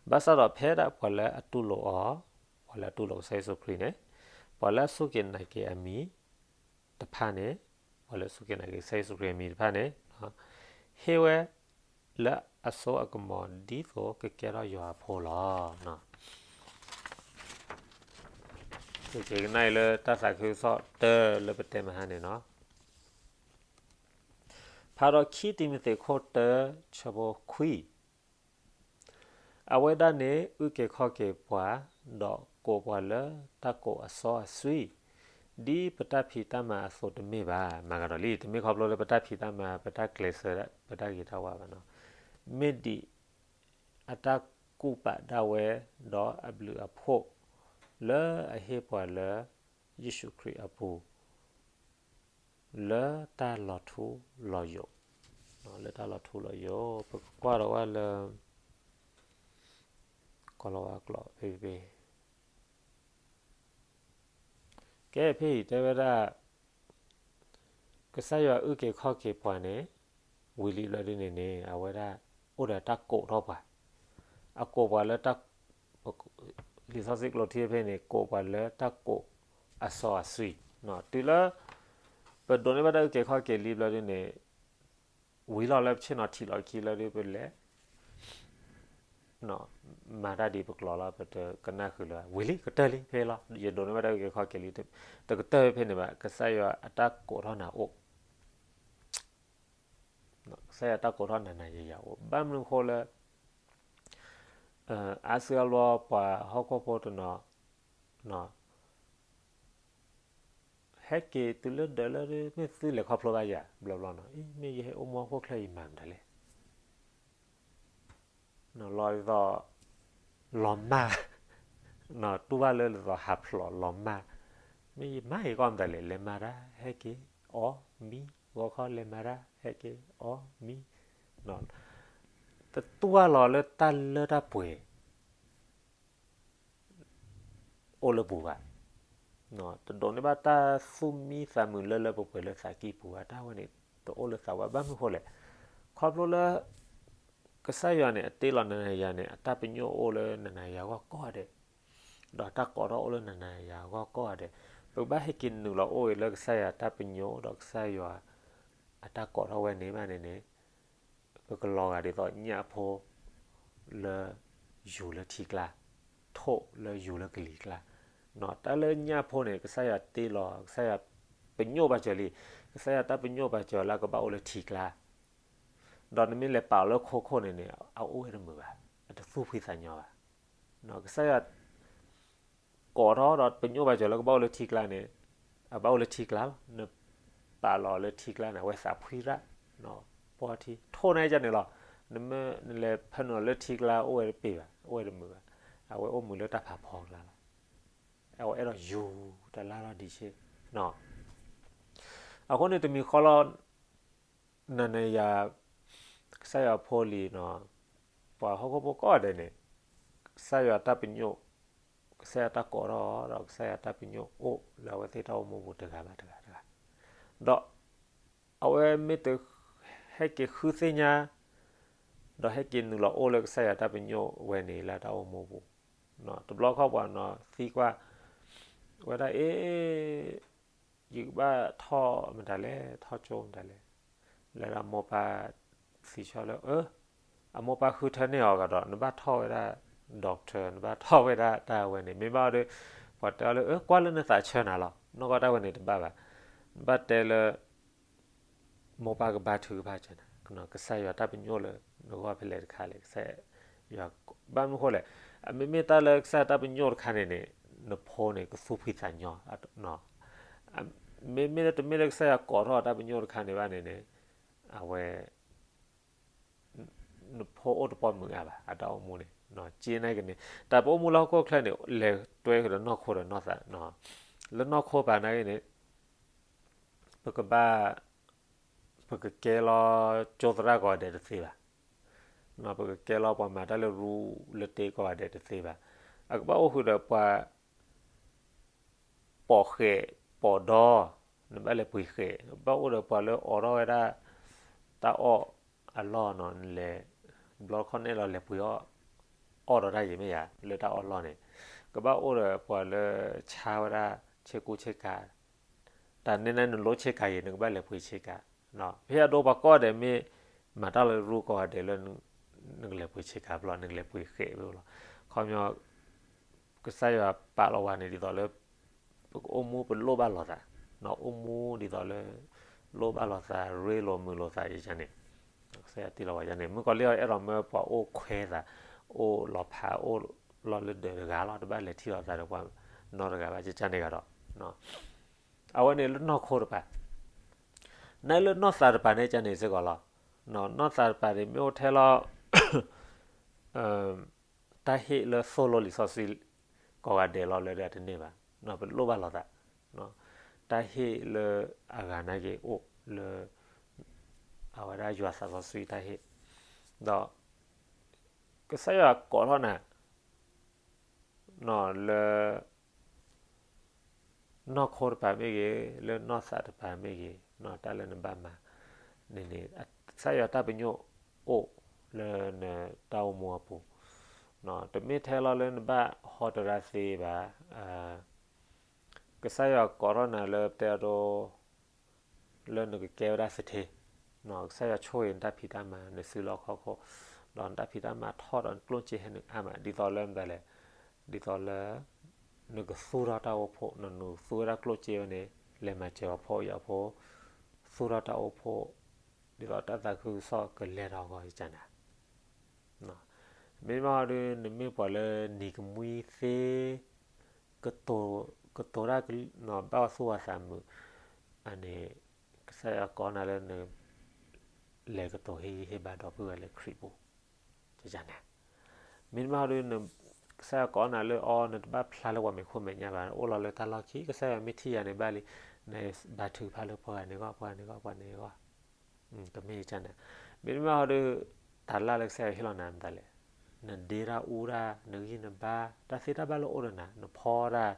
ဘၣ်ဆၣ်ဒီးဖဲဒၣ်ပှၤလၢအတူၢ်လိာ်အီၤ, ပှၤလၢအတူၢ်လိာ်ကစၢ်ယ့ၣ်ၡူးခရံာ်န့ၣ်, ပှၤလၢအစူၢ်က့ၤနာ်က့ၤအမံၤတဖၣ်န့ၣ်, ပှၤလၢအစူၢ်က့ၤနာ်က့ၤကစၢ်ယ့ၣ်ၡူးခရံာ်အမံၤတဖၣ်န့ၣ် ဟ့ၣ်ဝဲ လၢအစိအကမီၤဒ်သိးကကဲထီၣ်ယွၤအဖိလီၤ. ကနၣ်အံၤလၢတၢ်သးခုကစီၣ်တၢလၢပတဲမဟါန့ၣ်နီၤ, ဖးဒီးခံတံၤမသ့းခိၣ်တၢဆၢဖိခွံ အဝဲဒၣ်န့ၣ်အုၣ်က့ၤခီၣ်က့ၤပှၤ, ဒီးကိးပှၤလၢတၢ်ကိးအစီအဆှံ, ဒ်ပတၢ်ဖံးတၢ်မၤအသိးတမ့ၢ်ဘၣ်. မၤကဒီးလံ, တမ့ၢ်ခီဖျိလၢပတၢ်ဖံးတၢ်မၤ ပတၢ်ကျဲးစၢး ပတၢ်ဂ့ၤတၢ်ဝါဘၣ်နီၤ, မ့ၢ်ဒ်အတၢ်ကူၣ်ပာ်ဒၣ်ဝဲ, ဒီးအဘျုးအဖှိၣ် လၢအဟ့ၣ်ပှၤလၢ ယ့ၣ်ၡူးခရံာ်အပူၤ လၢတၢ်လီၤထူလီၤယိာ်, လၢတၢ်လီၤထူလီၤယိာ်, ပကကွၢ်ဒီးဝဲလၢ ကီၤလၤဝါကျိာ်ဖဲဖဲ ကဲဖဲအံၤတဲဝဲဒၣ် ကစၢ်ယွၤအုၣ်က့ၤခီၣ်က့ၤပှၤန့ၣ် ဝံၤလံဘျီဒ်န့ၣ်န့ၣ် အဝဲဒၣ်အိၣ်ဒီးတၢ်ကိးထီၣ်ပှၤ, အကိးပှၤလၢတၢ် လံာ်စီဆှံကျိးထံဖဲန့ၣ် ကိးပှၤလၢတၢ်ကိးအစီအဆှံ, တုၤလၢ ပဒိးန့ၢ်ဘၣ်တၢ်အုၣ်က့ၤခီၣ်က့ၤလံဘျီဒ်န့ၣ် ဝံၤလီၤလၢပဆ့ၣ်နီၤထံးလီၤခံလၢဒ်ပလဲၤ မၤတၢ်ဒ်ပကျိာ်လီၤ ပတကနၣ်ဃုာ်လၢၤဘၣ်, ဝံၤလံ ကတၢၢ်လံ ဖဲလီၤ, ယဒိးန့ၢ်ဘၣ်တၢ်အုၣ်က့ၤခီၣ်က့ၤလံ, တကတၢၢ်ဖဲန့ၣ်ဘၣ်, ကစၢ်ယွၤအတၢ်ကိးထီၣ်နၤအိၣ် ကစၢ်ယွၤတၢ်ကိးထီၣ်နၤနၤယၤယၤအိၣ်, ဘၣ်မနုၤဃိလၢ အါစုအါဘျီပှၤဟီၣ်ခိၣ်ဖိတနီၤ ဟဲက့ၤတုၤလၢဒၢးလၢ မ့ၢ်သုလဲၤခီဖျိဘၣ်ယၤ ဘျီဘျီနီၤ, အံၤ မ့ၢ်ယဟဲအိၣ်မူဟီၣ်ခိၣ်ချၢအံၤမၤမတၤလဲၣ် လီၤဒ်သိး လီၤမၢ်, တူၢ်ဘၣ်လၢဒ်သိးဟးဖျိးလီၤမၢ်, မ့ၢ်ယမၤက့ၤကီၢ်မတၤလဲၣ် လဲၤမၤတၢ် ဟဲက့ၤ အီၣ်မံ ဂီၤခီလဲၤမၤတၢ် ဟဲက့ၤ အီၣ်မံ, တတူၢ်ဘၣ်လီၤလၢတၢ်လၢတၢ်ပှဲၤ အိၣ်လၢပူၤဘၣ်, တဒိးန့ၢ်ဘၣ်တၢ်သူၣ်မံသးမုာ်လၢလၢပှဲၤပှဲၤလၢသးကံၢ်ပူၤဘၣ်, တၢ်ဝဲန့ၣ် တအိၣ်လၢသးဝဲ ဘၣ်မနုၤဃိလဲၣ်, ခီဖျိလၢ ကစၢ်ယွၤန့ၣ် အတ့လီၤနၤနၤယၤန့ၣ် အတၢ်ပညိၣ်အိၣ်လၢနၤနၤယၤဂီၢ်ကိးဂၤဒဲး, ဒီးတၢ်ကိးထီၣ်အိၣ်လၢနၤနၤယၤဂီၢ်ကိးဂၤဒဲး, ပကဘၣ်ဟဲက့ၤနုာ်လီၤအိၣ်ဂ့ၤလၢကစၢ်ယွၤတၢ်ပညိၣ် ဒီးကစၢ်ယွၤ အတၢ်ကိးထီၣ်ဝဲန့ၣ်ဘၣ်န့ၣ်န့ၣ် ပကလီၤဂာ်ဒ်သိးညၣ်ဖိ လၢ ယူၤလၢထံကျါ, ထိၣ်လၢယူၤလၢကလံၤကျါ, တၢ်လၢညၣ်ဖိန့ၣ် ကစၢ်ယွၤတ့လီၤ ကစၢ်ယွၤပညိၣ်ပာ်စၢၤလံ, ကစၢ်ယွၤတၢ်ပညိၣ်ပာ်စၢၤလၢကဘၣ်အိၣ်လၢထံကျါ, ဒီးနမ့ၢ်လဲၤပာ်အီၤလၢခိခိၣ်န့ၣ်န့ၣ် အအိၣ်ဝဲတမုာ်ဘၣ်, အတသူၣ်ဖှံသးညီဘၣ်, ကစၢ်ယွၤ ကိးထီၣ်ဒီးပညိၣ်ပာ်စၢၤလၢကဘၣ်အိၣ်လၢထံကျါန့ၣ်, အဘၣ်အိၣ်လၢထံကျါလီၤ, နပာ်လီၤလၢထံကျါန့ၣ် အဝဲသးဖှံရၣ်, ပှီထံ ထိၣ်န့ၣ်ကန့ၣ်လီၤ, နမ့ၢ်နလဲၤဖၢနုာ်လီၤလၢထံကျါအိၣ်ဝဲတပ့ၢ်ဘၣ်, အိၣ်ဝဲတမုာ်ဘၣ်, အဝဲအိၣ်မုာ်လၢတၢ်ဖးဖီကျါလီၤ, အဝဲအဲၣ်ဒိးယူၤတၢ်လၢလီၢ်ဒံးဆ့, အဃိန့ၣ်တမံၤဃီလီၤ နၤနၤယၤ ကစၢ်ယွၤဖိလံၤနီၤ, ပှၤဟီၣ်ခိၣ်ဖိကိးဂၤဒဲးန့ၣ်, ကစၢ်ယွၤတၢ်ပညိၣ်, ကစၢ်ယွၤတၢ်ကိးထီၣ်ဒီးကစၢ်ယွၤတၢ်ပညိၣ်အိၣ်လၢအဝဲသ့ၣ်တၢ်အိၣ်မူပူၤတဂၤဘၣ်တဂၤတဂၤ, ဒီးအဝဲမ့ၢ်တဟဲက့ၤဃုသ့ၣ်ညါ, ဒီးဟဲက့ၤနုာ်လီၤအိၣ်လၢကစၢ်ယွၤတၢ်ပညိၣ်ဝဲန့ၣ်လၢတၢ်အိၣ်မူပူၤ, တဘျီခီပှၤနီၤသံကွၢ်, ဝဲဒၣ်အ့ၣ် ယကဘၣ်ထီၣ်မတၤလဲၣ် ထီၣ်ကၠိမတၤလဲၣ်, လၢအမိၢ်ပၢ်သံဆီလၢ အမိၢ်ပၢ်ဃုထၢန့ၢ်အီၤကဒီး နဘၣ်ထီၣ်ဝဲဒၣ် doctor နဘၣ်ထီၣ်ဝဲဒၣ်တၢ်ဝဲန့ၣ် မ့ၢ်ဘၣ်ဒီး ပှၤတဲအီၤလၢ ကွၢ်လၢနသးဆၢနၤလီၤ, နီၢ်ကီၢ်တၢ်ဝဲန့ၣ်တဘၣ်ဘၣ်, နဘၣ်တဲလၢ မိၢ်ပၢ်ကဘါထုကဖၣ်စၢၤနၤ, ကစၢ်ယွၤတၢ်ပညိၣ်လၢနဂီၢ်ဖဲလဲၣ်တခါလဲၣ်, ကစၢ်ယွၤ ဘၣ်မနုၤဃိလဲၣ်, မ့မ့ၢ်တၢ်လၢကစၢ်ယွၤတၢ်ပညိၣ်တခါန့ၣ်န့ၣ်, နဖိန့ၣ်ကသူၣ်ဖှံသးညီ, မ့မ့ၢ်လၢတမ့ၢ်လၢကစၢ်ယွၤကိးထီၣ်တၢ်ပညိၣ်တခါန့ၣ်ဘၣ်န့ၣ်န့ၣ်, အဝဲ နဖိအိၣ်တပီၢ်မုာ်အါဘၣ် အတၢ်အိၣ်မူန့ၣ်, က့နာ်က့န့ၣ် တၢ်ပအိၣ်မူလၢဟီၣ်ခိၣ်ချၢန့ၣ် လဲၤတွဲဃုာ်ဒီးနီၢ်ခိဒီးနီၢ်သး, လၢနီၢ်ခိပၤနာ်က့န့ၣ် ပကဘၣ် ပကကဲလီၤကၠိသရၣ်ကိးဂၤဒဲးတသ့ဘၣ်, ပကကဲလီၤပှၤမၤတၢ်လၢရူလၢတ့ကိးဂၤဒဲးတသ့ဘၣ်, အကဘၣ်အိၣ်ဃုာ်ဒီးပှၤ ပိာ်ဃဲးပိာ်ဒီ, နဘၣ်လဲၤပှ့ၤဃဲး, ဘၣ်အိၣ်ဒီးပှၤလၢအိးထီၣ်ဝဲဒၣ် တၢ်အီၣ်အလီၢ်နီၤ, နလဲၤ ဘျီခီန့ၣ်လီၤလဲၤပှ့ၤအီၣ်, အီၣ်ဒီးတၢ်ယံၤမ့ၢ်ယၤ လၢတၢ်အီၣ်လီၢ်န့ၣ်, ကဘၣ်အိၣ်ဒီးပှၤလၢဆါဝဲဒၣ် ဆ့ကူဆ့ကၤ, တၢ်န့ၣ်န့ၣ်နလိဆ့ကၤယံၤ နကဘၣ်လဲၤပှ့ၤဆ့ကၤ, ဖဲအဒိပှၤကိးဂၤဒဲးမ့ၢ် မၤတၢ်လၢရူကိးဂၤဒဲးလၢ နကလဲၤပှ့ၤဆ့ကၤဘျီ နကလဲၤပှ့ၤဃဲးဘျီ, ခီပညီ ကစၢ်ယွၤပာ်လီၤဝဲန့ၣ်ဒ်သိးလၢ ပကအိၣ်မူပလိၣ်ဘၣ်လိာ်သး, အိၣ်မူဒ်သိးလၢ လိၣ်ဘၣ်လိာ်သး ရ့လိာ်မုာ်လိာ်သးယန့ၣ်, ကစၢ်ယွၤတ့လီၤဝဲယန့ၣ် မုၣ်ကီၤလံၢ်အီၤအဲၣ်ဒိးမၢပှၤအိၣ်ခွဲးသး, အိၣ်လီၤဖးအိၣ်လီၤလၢဒၢးတဂၤလီၤ, တဘၣ်လဲၤထံၣ်လိာ်သးဒီးပှၤနီတဂၤဘၣ် ကကန့ၣ်ဂၤဒီး, အဝဲန့ၣ်လၢနီၢ်ခိတပၤ, နလၢနီၢ်သးတပၤန့ၣ်ကန့ၣ်စ့ၢ်ကီးလီၤ, နီၢ်သးတပၤန့ၣ်မ့ၢ်အိၣ်ထဲလီၤ တၢ်ဟ့ၣ်လၢသိၣ်လိလံာ်စီဆှံ ကိးဂၤဒဲးလီၤလၢဒၣ်တန့ၢ်ဘၣ်, ပလိၣ်ဘၣ်လိာ်သး, တၢ်ဟ့ၣ်လၢအဂၤနာ်က့ၤအိၣ်လၢ အဝဲဒၣ်ယွၤသးစီဆှံတၢ်ဟ့ၣ်, ဒီး ကစၢ်ယွၤကိးထီၣ်နၤ လၢ နီၢ်ခိတပၤမ့ၢ်ဂ့ၤ, လၢနီၢ်သးတပၤမ့ၢ်ဂ့ၤ, တၢ်လၢနဘၣ်မၤန့ၣ်န့ၣ် ကစၢ်ယွၤတၢ်ပညိၣ်အိၣ်လၢနတၢ်အိၣ်မူအပူၤ, တမ့ၢ်ထဲလီၤလၢနဘၣ်ဟီတရါသ့ဘၣ်, ကစၢ်ယွၤကိးထီၣ်နၤလၢပတဲအဒိ လၢနကကဲဝဲဒၣ်သထ့, ကစၢ်ယွၤဆိၣ်ဂ့ၤနတၢ်ဖံးတၢ်မၤ နစုလီၢ်ခီၣ်ခိၣ်, ဒီးနတၢ်ဖံးတၢ်မၤထီၣ်ဒီးနကျိၣ်စ့ဟဲနုာ်အါမး ဒ်သိးလၢမတၤလဲၣ်, ဒ်သိးလၢ နကသူၣ်ထီၣ်တၢ်အိၣ်ဖှိၣ် နနုာ်သူဝဲဒၣ်ကျိၣ်စ့ဝဲန့ၣ် လဲၤမၤစၢၤပှၤဖှီၣ်ယာ်ဖိ, သူၣ်ထီၣ်တၢ်အိၣ်ဖှိၣ် ဒ်သိးတၢ်သးခုကစီၣ်ကလဲၤထီၣ်အဂီၢ်ယကနၤ မ့ၢ်မးဒီး နမ့ၢ်ပှၤလၢနံၤကမှံသ့, ကတိၤတၢ် ဘၣ်သူၣ်ဝဲသးမုာ်, အန့ၣ် ကစၢ်ယွၤကိးနၤလၢန လဲၤကတိၤဟ့ၣ်ဂံၢ်ဟ့ၣ်ဘါဒီပုၢ်ဝဲၢ်လၢခရံာ်ပူၤ, ယန့ၣ်, မ့ၢ်မးဒီး ကစၢ်ယွၤကိးနၤလၢအီၤ နတဘၣ်ဖျါလၢပှၤမဲာ်ခိၣ်မဲာ်ညါဘၣ် အိၣ်လီၤလၢတၢ်လီၢ်ခံ ကစၢ်ယွၤမ့ၢ်ထံၣ်ယၤန့ၣ်ဘၣ်လံ, နဘါထုကဖၣ်လၢပှၤဂၤန့ၣ်ဂီၢ် ပှၤဂၤန့ၣ်ဂီၢ် ပှၤဂၤန့ၣ်ဂီၢ် ကမ့ၢ်ယကန့ၣ်, မ့တမ့ၢ်ဟီဒီး တၢ်လၢ်လၢကစၢ်ယွၤဟ့ၣ်လီၤနၤမတၤလဲၣ်, နဒ့တၢ်အူတၢ် နဂံၢ်နဘါ တၢ်သ့တၢ်ဘၣ်လၢအိၣ်ဒီးနၤ နဖီတၢ်,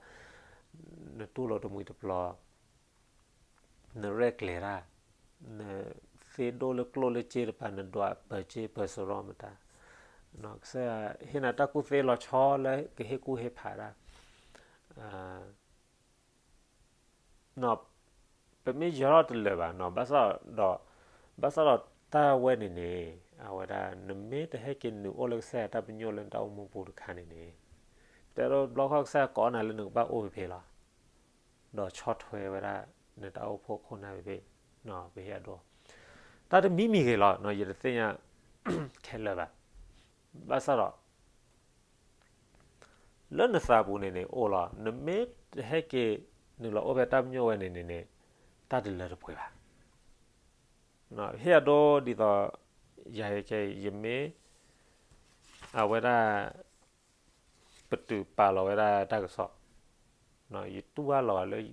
နတူၢ်လိာ်တမှံၤတပျီၤ, နရဲၣ်ကျဲၤတၢ်, နသ့ဒိၣ်လၢကျိၣ်လၢစ့တပၤ နဒွးပၢၤစ့ပၢၤစရီမတၤ, ကစၢ်ယွၤဟ့ၣ်နၤတၢ်ကူၣ်သ့လီၤဆီလၢကဟ့ၣ်ကူၣ်ဟ့ၣ်ဖးတၢ် ပမ့ၢ်ယီၤထီၣ်တလၢာ်ဘၣ်နီၤ, ဘၣ်ဆၣ်ဒီး, ဘၣ်ဆၣ်ဒီးတၢ်ဝဲန့ၣ်န့ၣ် အဝဲဒၣ် နမ့ၢ်တဟဲက့ၤနုာ်အိၣ်လၢကစၢ်ယွၤတၢ်ပညိၣ်လၢနတၢ်အိၣ်မူပူၤတခါန့ၣ်န့ၣ်, တဲဒိဘျီခီကစၢ်ယွၤကိးနၤလၢနကဘၣ်အိၣ်ဖဲဖဲလီၤ, ဒီးဆီၣ်ထွဲဝဲဒၣ် နတၢ်အိၣ်ဖှိၣ်ခိၣ်နၢ်ဖဲဖဲ, ပဟ့ၣ်အဒိ, တၢ်တမံၤမံၤဂ့ၤလီၤ, ယတသ့ၣ်ညါ ခဲလၢာ်ဘၣ်, ဘၣ်ဆၣ်ဒီး လၢနသးပူၤန့ၣ်န့ၣ် အိၣ်လီၤ, နမ့ၢ်တဟဲက့ၤနုာ်လီၤအိၣ်ဖဲတၢ်ပညိၣ်ဝဲန့ၣ်န့ၣ်န့ၣ်, တၢ်တလၢတပှဲၤဘၣ်. ဟ့ၣ်အဒိဒ်သိး ယၤခဲအံၤ ယမ့ၢ် အဝဲဒၣ် ပတုာ်ပာ်လီၤဝဲဒၣ်တၢ်ကစီၣ်, ယတူၢ်ဘၣ်လီၤလၢ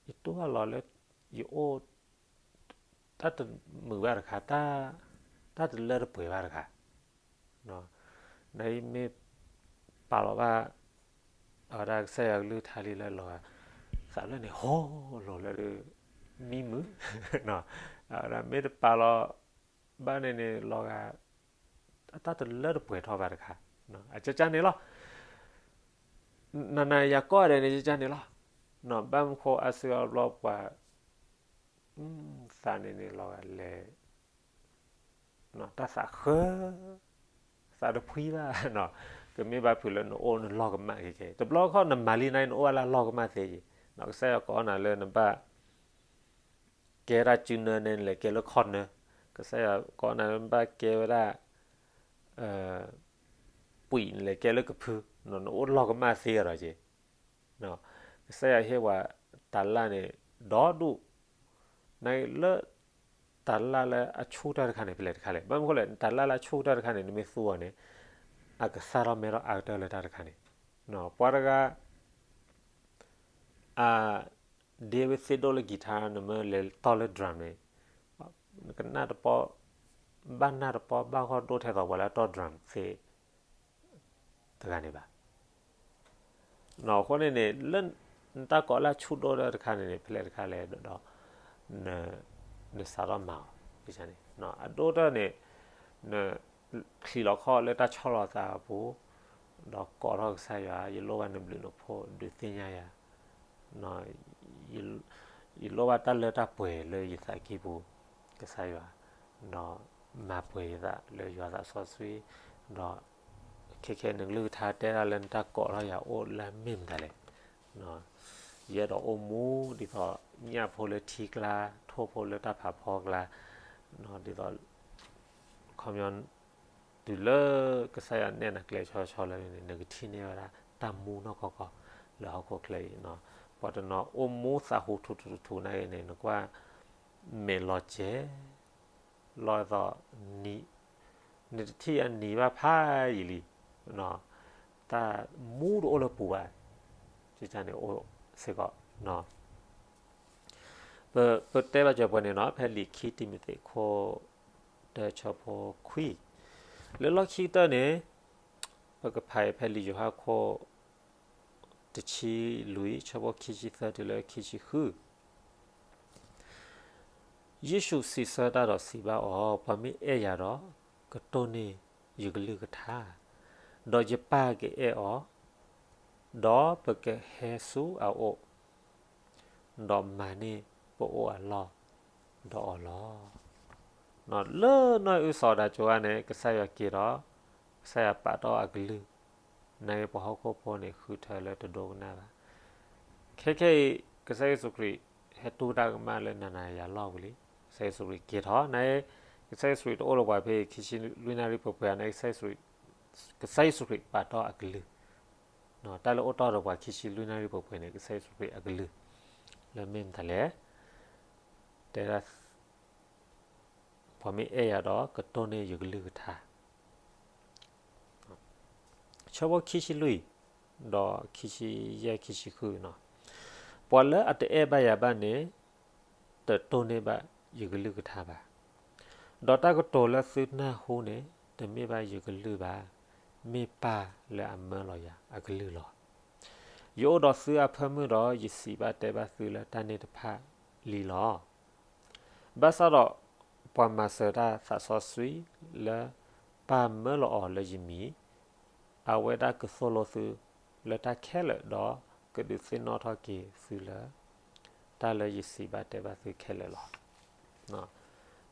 ယတူၢ်ဘၣ်လီၤလၢ ယအိၣ် တၢ်တမုာ်ဘၣ်တခါ, တၢ်တလၢတပှဲၤဘၣ်တခါ, နမ့ၢ်ပာ်လီၤဘၣ် အဝဲဒၣ်ကစၢ်ယွၤကလုၢ်ကထါလံလၢလီၤဂာ်, သးလၢန့ၣ်ဟီလိာ်လၢ မံမုာ်, အဝဲဒၣ်မ့ၢ်တပာ်လီၤဘၣ်န့ၣ်န့ၣ် လီၤဂာ် အတၢ်တလၢတပှဲၤထီၣ်ဘၣ်တခါ, အကကန့ၣ်လီၤ. နနၤယၤကိးဂၤဒဲးန့ၣ် ကကန့ၣ်လီၤ. ဘၣ်မနုၤဃိအါစုအါဘျီပှၤ သးန့ၣ်န့ၣ်လီၤဂာ်လဲၣ်, တၢ်သးဃၢ, သးတဖှံဘၣ်, ကမ့ၢ်ဘၣ်ဖုးလၢနအိၣ်နလီၢ်ကမၣ်ကဲကဲ, တဘျီခီနမၤလံနၤ နအိၣ်အလၢလီၢ်ကမၣ်သ့ယံၤ, ကစၢ်ယွၤကိးနၤလၢနဘၣ် ကဲဒၣ်စုနၢန့ၣ် နလဲၤကဲလၢခီၣ်နၢ, ကစၢ်ယွၤကိးနၤလၢနဘၣ်ကဲဝဲဒၣ် ပှံာ်နလဲၤကဲလၢကဖု, နအိၣ်လီၢ်ကမၣ်သ့အီၤဒီးက့ၤ, ကစၢ်ယွၤဟ့ၣ်ပှၤတၢ်လၢ်န့ၣ် ဒီဒူၣ်, နလၢ တၢ်လၢ်လၢအဆူၣ်တၢ်တခါန့ၣ် ဖဲလဲၣ်တခါလဲၣ်. ဘၣ်မနုၤဃိလဲၣ်, နတၢ်လၢ်လၢအဆူၣ်တၢ်တခါန့ၣ် နမ့ၢ်သူအီၤန့ၣ် အကစၢ်ထီၣ်မဲထီၣ်အါကတၢၢ်လၢတၢ်တခါန့ၣ်, ပှၤတဂၤ အ ဒ့ဝဲသ့ၣ်ဒိၣ်လၢ guitar နမ့ၢ်လဲၤတီၢ်လၢ drum န့ၣ်, နကနၣ်တပီ, ဘၣ်နၢ်တပီ ဘၣ်ဂီၢ်ဒိၣ်ထဲသိးပှၤလၢအတီၢ် drum သ့ တဂၤန့ၣ်ဘၣ်. အဃိန့ၣ်န့ၣ် လၢနတၢ်ကိးလၢအဆူၣ်ဒိၣ်တၢ်တခါန့ၣ်န့ၣ် ဖဲလဲၣ်တခါလဲၣ်ဒီး နစးထီၣ်မၤအီၤန့ၣ်, အဒိၣ်တၢ်န့ၣ် န ချံးလီၤခီၣ်လၢတၢ်ဆီၣ်လီၤသးအပူၤ, ဒီးကိးထီၣ်ကစၢ်ယွၤ, ယလိၣ်ဘၣ်နဘျုးနဖှိၣ်ဒုးသ့ၣ်ညါယၤ, ယလိၣ်ဘၣ်တၢ်လၢတၢ်ပှဲၤလၢယသးကံၢ်ပူၤ, ကစၢ်ယွၤ, ဒီးမၤပှဲၤယသးလၢယွၤသးစီဆှံ, ဒီး ခဲခဲနကလုၢ်ကထါတဲဒၣ်လၢ နတၢ်ကိးထီၣ်ယၤအိၣ်လၢမ့ၢ်မတၤလဲၣ်, ယအဲၣ်ဒိးအိၣ်မူဒ်သိး ညၣ်ဖိလၢထံကျါ, ထိၣ်ဖိလၢတၢ်ဖးဖီကျါ, ဒ်သိး ခီပညီ တုၤလၢကစၢ်ယွၤနဲၣ်နၤကျဲဆီဆီလၢန့ၣ် နကထံၣ်န့ၢ်ဝဲဒၣ် တၢ်မူနီၢ်ကီၢ်ကီၢ်လၢဟီၣ်ခိၣ်ချၢအံၤ, ပှၤတနီၤအိၣ်မူသးဟူထူထူထူထူနာ်က့န့ၣ် နကွၢ် မဲာ်လီၤစဲၤ လီၤသိး နတထံၣ်အနံၤဘၣ်ဖးယံာ်လံ, တၢ်မူတအိၣ်လၢပူၤဘၣ်, န့ၣ်အိၣ်စ့ၢ်ကီး ပတဲဘၣ်စၢၤပှဲၤန့ၣ်နီၤ ဖဲလံာ်ခံတံၤမသ့းခိၣ်တၢဆၢဖိခွံ, လၢလီၢ်ခံကတၢၢ်န့ၣ် ပကဖးအံၤဖဲလံာ်ယိၤဟၣ်ခိၣ်တဆံလွံၢ် ဆၢဖိခံဆံသၢတုၤလၢခံဆံဃု, ယ့ၣ်ၡူးစံးဆၢတၢ်ဒီးစံးဘၣ်အီၤ, ပှၤမ့ၢ်အဲၣ်ယၤဒီး ကတိၢ်န့ၢ်ယကလုၢ်ကထါ, ဒီးယပၢ်ကအဲၣ်အီၤ, ဒီးပကဟဲဆူအအိၣ်, ဒီးမၤန့ၢ်ပအိၣ်အလီၢ်ဒီးအီၤလီၤ. လၢနီၢ်အုၣ်စီၤဒၤကၠိၤဧါန့ၣ် ကစၢ်ယွၤက့ၤဒီး ကစၢ်ယွၤပာ်တီၢ်အကလုၢ်, နာ်က့ပှၤဟီၣ်ခိၣ်ဖိန့ၣ် ဃုထၢလၢတဒိကနၣ်ဘၣ်. ခဲခဲအံၤ ကစၢ်ယ့ၣ်ၡူးခရံာ် ဟဲတူၢ်တၢ်ကမၣ်လၢနၤနၤယၤယၤလီၢ်ပူၤလံ. ကစၢ်ယ့ၣ်ၡူးခရံာ်က့ၤထီၣ်, နာ်က့ ကစၢ်ယ့ၣ်ၡူးခရံာ်တအိၣ်လၢပှၤဖဲအံၤ ခံဆံလွံၢ်နၣ်ရံၣ်ပှဲၤပှဲၤ, နာ်က့ ကစၢ်ယ့ၣ်ၡူးခရံာ်ပာ်တီၢ်အကလုၢ်, တၢ်လၢအိၣ်တီၢ်ဒီးပှၤခံဆံလွံၢ်နၣ်ရံၣ်ပှဲၤပှဲၤန့ၣ် ကစၢ်ယ့ၣ်ၡူးခရံာ်အကလုၢ် လၢမ့ၢ်မတၤလဲၣ်, တဲဒၣ် ပှၤမ့ၢ်အဲၣ်ယၤဒီး ကတိၢ်န့ၢ်ယကလုၢ်ကထါ. ဆၢဖိခံဆံလွံၢ် ဒီးခံဆံယဲၢ် ခံဆံဃုနီၤ, ပှၤလၢအတအဲၣ်ဘၣ်ယၤဘၣ်န့ၣ် တတိၢ်န့ၢ်ဘၣ်ယကလုၢ်ကထါဘၣ်, ဒီးတၢ်ကတိၤလၢသုနၢ်ဟူန့ၣ် တမ့ၢ်ဘၣ်ယကလုၢ်ဘၣ်, မ့ၢ်ပၢ်လၢအမၢလီၤယၤအကလုၢ်လီၤ. ယအိၣ်ဒီးသုအဖၢမုၢ်ဒီး ယစံးဘၣ်တဲဘၣ်သုလၢတၢ်န့ၣ်တဖၣ်လံလီၤ. ဘၣ်ဆၣ်ဒီး ပှၤမၤစၢၤတၢ်သးစီဆှံလၢပၢ်မၢလီၤအီၤလၢယမံၤ, အဝဲဒၣ်ကသိၣ်လိသုလၢတၢ်ခဲလၢာ် ဒီးကဒုးသ့ၣ်နီၣ်ထီၣ်က့ၤသုလၢ တၢ်လၢယစံးဘၣ်တဲဘၣ်သုခဲလၢာ်လီၤ.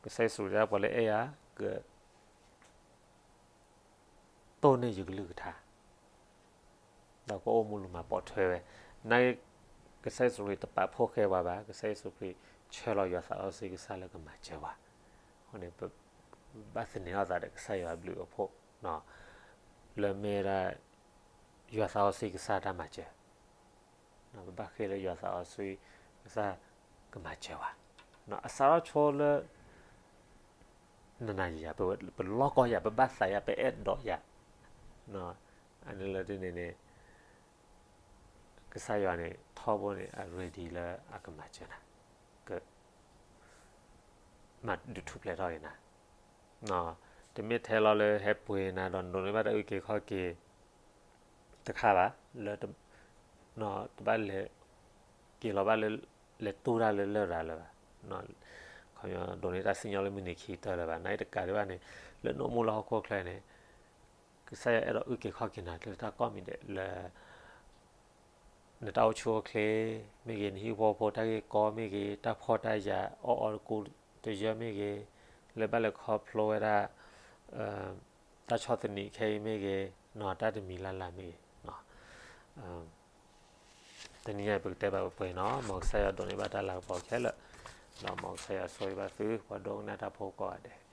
ကစၢ်ယ့ၣ်ၡူးခရံာ်တဲ ပှၤလၢအဲၣ်ယၤ က တိၢ်န့ၢ်ယကလုၢ်ကထါ, ဒီးကအိၣ်မူလၢမၤပိာ်ထွဲဝဲ, နာ်က့ ကစၢ်ယ့ၣ်ၡူးခရံာ်တပာ်ဖှိၣ်ဃဲပှၤဘၣ်, ကစၢ်ယ့ၣ်ၡူးခရံာ်ဆှၢလီၤယွၤသးစီဆှံကစၢ်လၢကမၤစၢၤပှၤ, အဃိန့ၣ် ပဘၣ်သန့ၤထီၣ်သးဒီးကစၢ်ယွၤအဘျုးအဖှိၣ် လၢမ့ၢ်ဝဲဒၣ် ယွၤသးစီဆှံကစၢ်တၢ်မၤစၢၤ ပဘၣ်ဃ့လၢယွၤသးစီဆှံကစၢ်ကမၤစၢၤပှၤ, အစးထီၣ်ဆိလၢ နၤနၤယၤယၤ ပလီၢ်ကီယၤ ပဘၣ်သးယၤ ပအဲၣ်ဒိးယၤ, အန့ၣ်လၢဒ်န့ၣ်န့ၣ် ကစၢ်ယွၤန့ၣ် ထီဘိန့ၣ် အ ready လၢအကမၤစၢၤနၤ, က မၤဒုးထူၣ်ဖျဲးထီၣ်က့ၤနၤ, တမ့ၢ်ထဲလီၤလၢဟဲပှ့ၤနၤဒီးနဒိးန့ၢ်ဘၣ်တၢ်အုၣ်က့ၤခီၣ်က့ၤ တခါဘၣ်, လၢ တဘၣ်လဲၤ က့ၤလီၤဘၣ်လၢ လဲၤတူၢ်တၢ်လၢလရာ်လၢၤဘၣ်, ခီဒိးန့ၢ်တၢ်စံၣ်ညီၣ်လၢမုၢ်နံၤခံကတၢၢ်လၢၤဘၣ်, နာ်က့တကးဒံးဘၣ်န့ၣ် လၢနအိၣ်မူလၢဟီၣ်ခိၣ်ချၢန့ၣ် ကစၢ်ယွၤအဲၣ်ဒိးအုၣ်က့ၤခီၣ်က့ၤနၤလၢတၢ်ကိးမံၤဒဲးလၢ နတၢ်အိၣ်ဆူၣ်အိၣ်ချ့မ့ၢ်ဂ့ၤ, နဟံၣ်ဖိဃီဖိတၢ်ဂ့ၢ်ကီမ့ၢ်ဂ့ၤ, တၢ်ဖှီၣ်တၢ်ယာ်အီၣ်အီတကူတယၢၢ်မ့ၢ်ဂ့ၤ, လၢဘၣ်လဲၤခီဖျိဝဲဒၣ် တၢ်ဆီၣ်သနံးခဲအံၤမ့ၢ်ဂ့ၤ, တၢ်တမံၤလၢ်လၢ်မ့ၢ်ဂ့ၤ, တနံၤညါအံၤပကတဲဘၣ်ပှဲၤပှဲၤနီၤ, မ်ကစၢ်ယွၤဒိးန့ၢ်ဘၣ်တၢ်လၤကပီၤခဲလၢာ်, ဒီးမ်ကစၢ်ယွၤဆိၣ်ဂ့ၤဘၣ်သု ပှၤဒိကနၣ်တၢ်ဖိကိးဂၤဒဲး.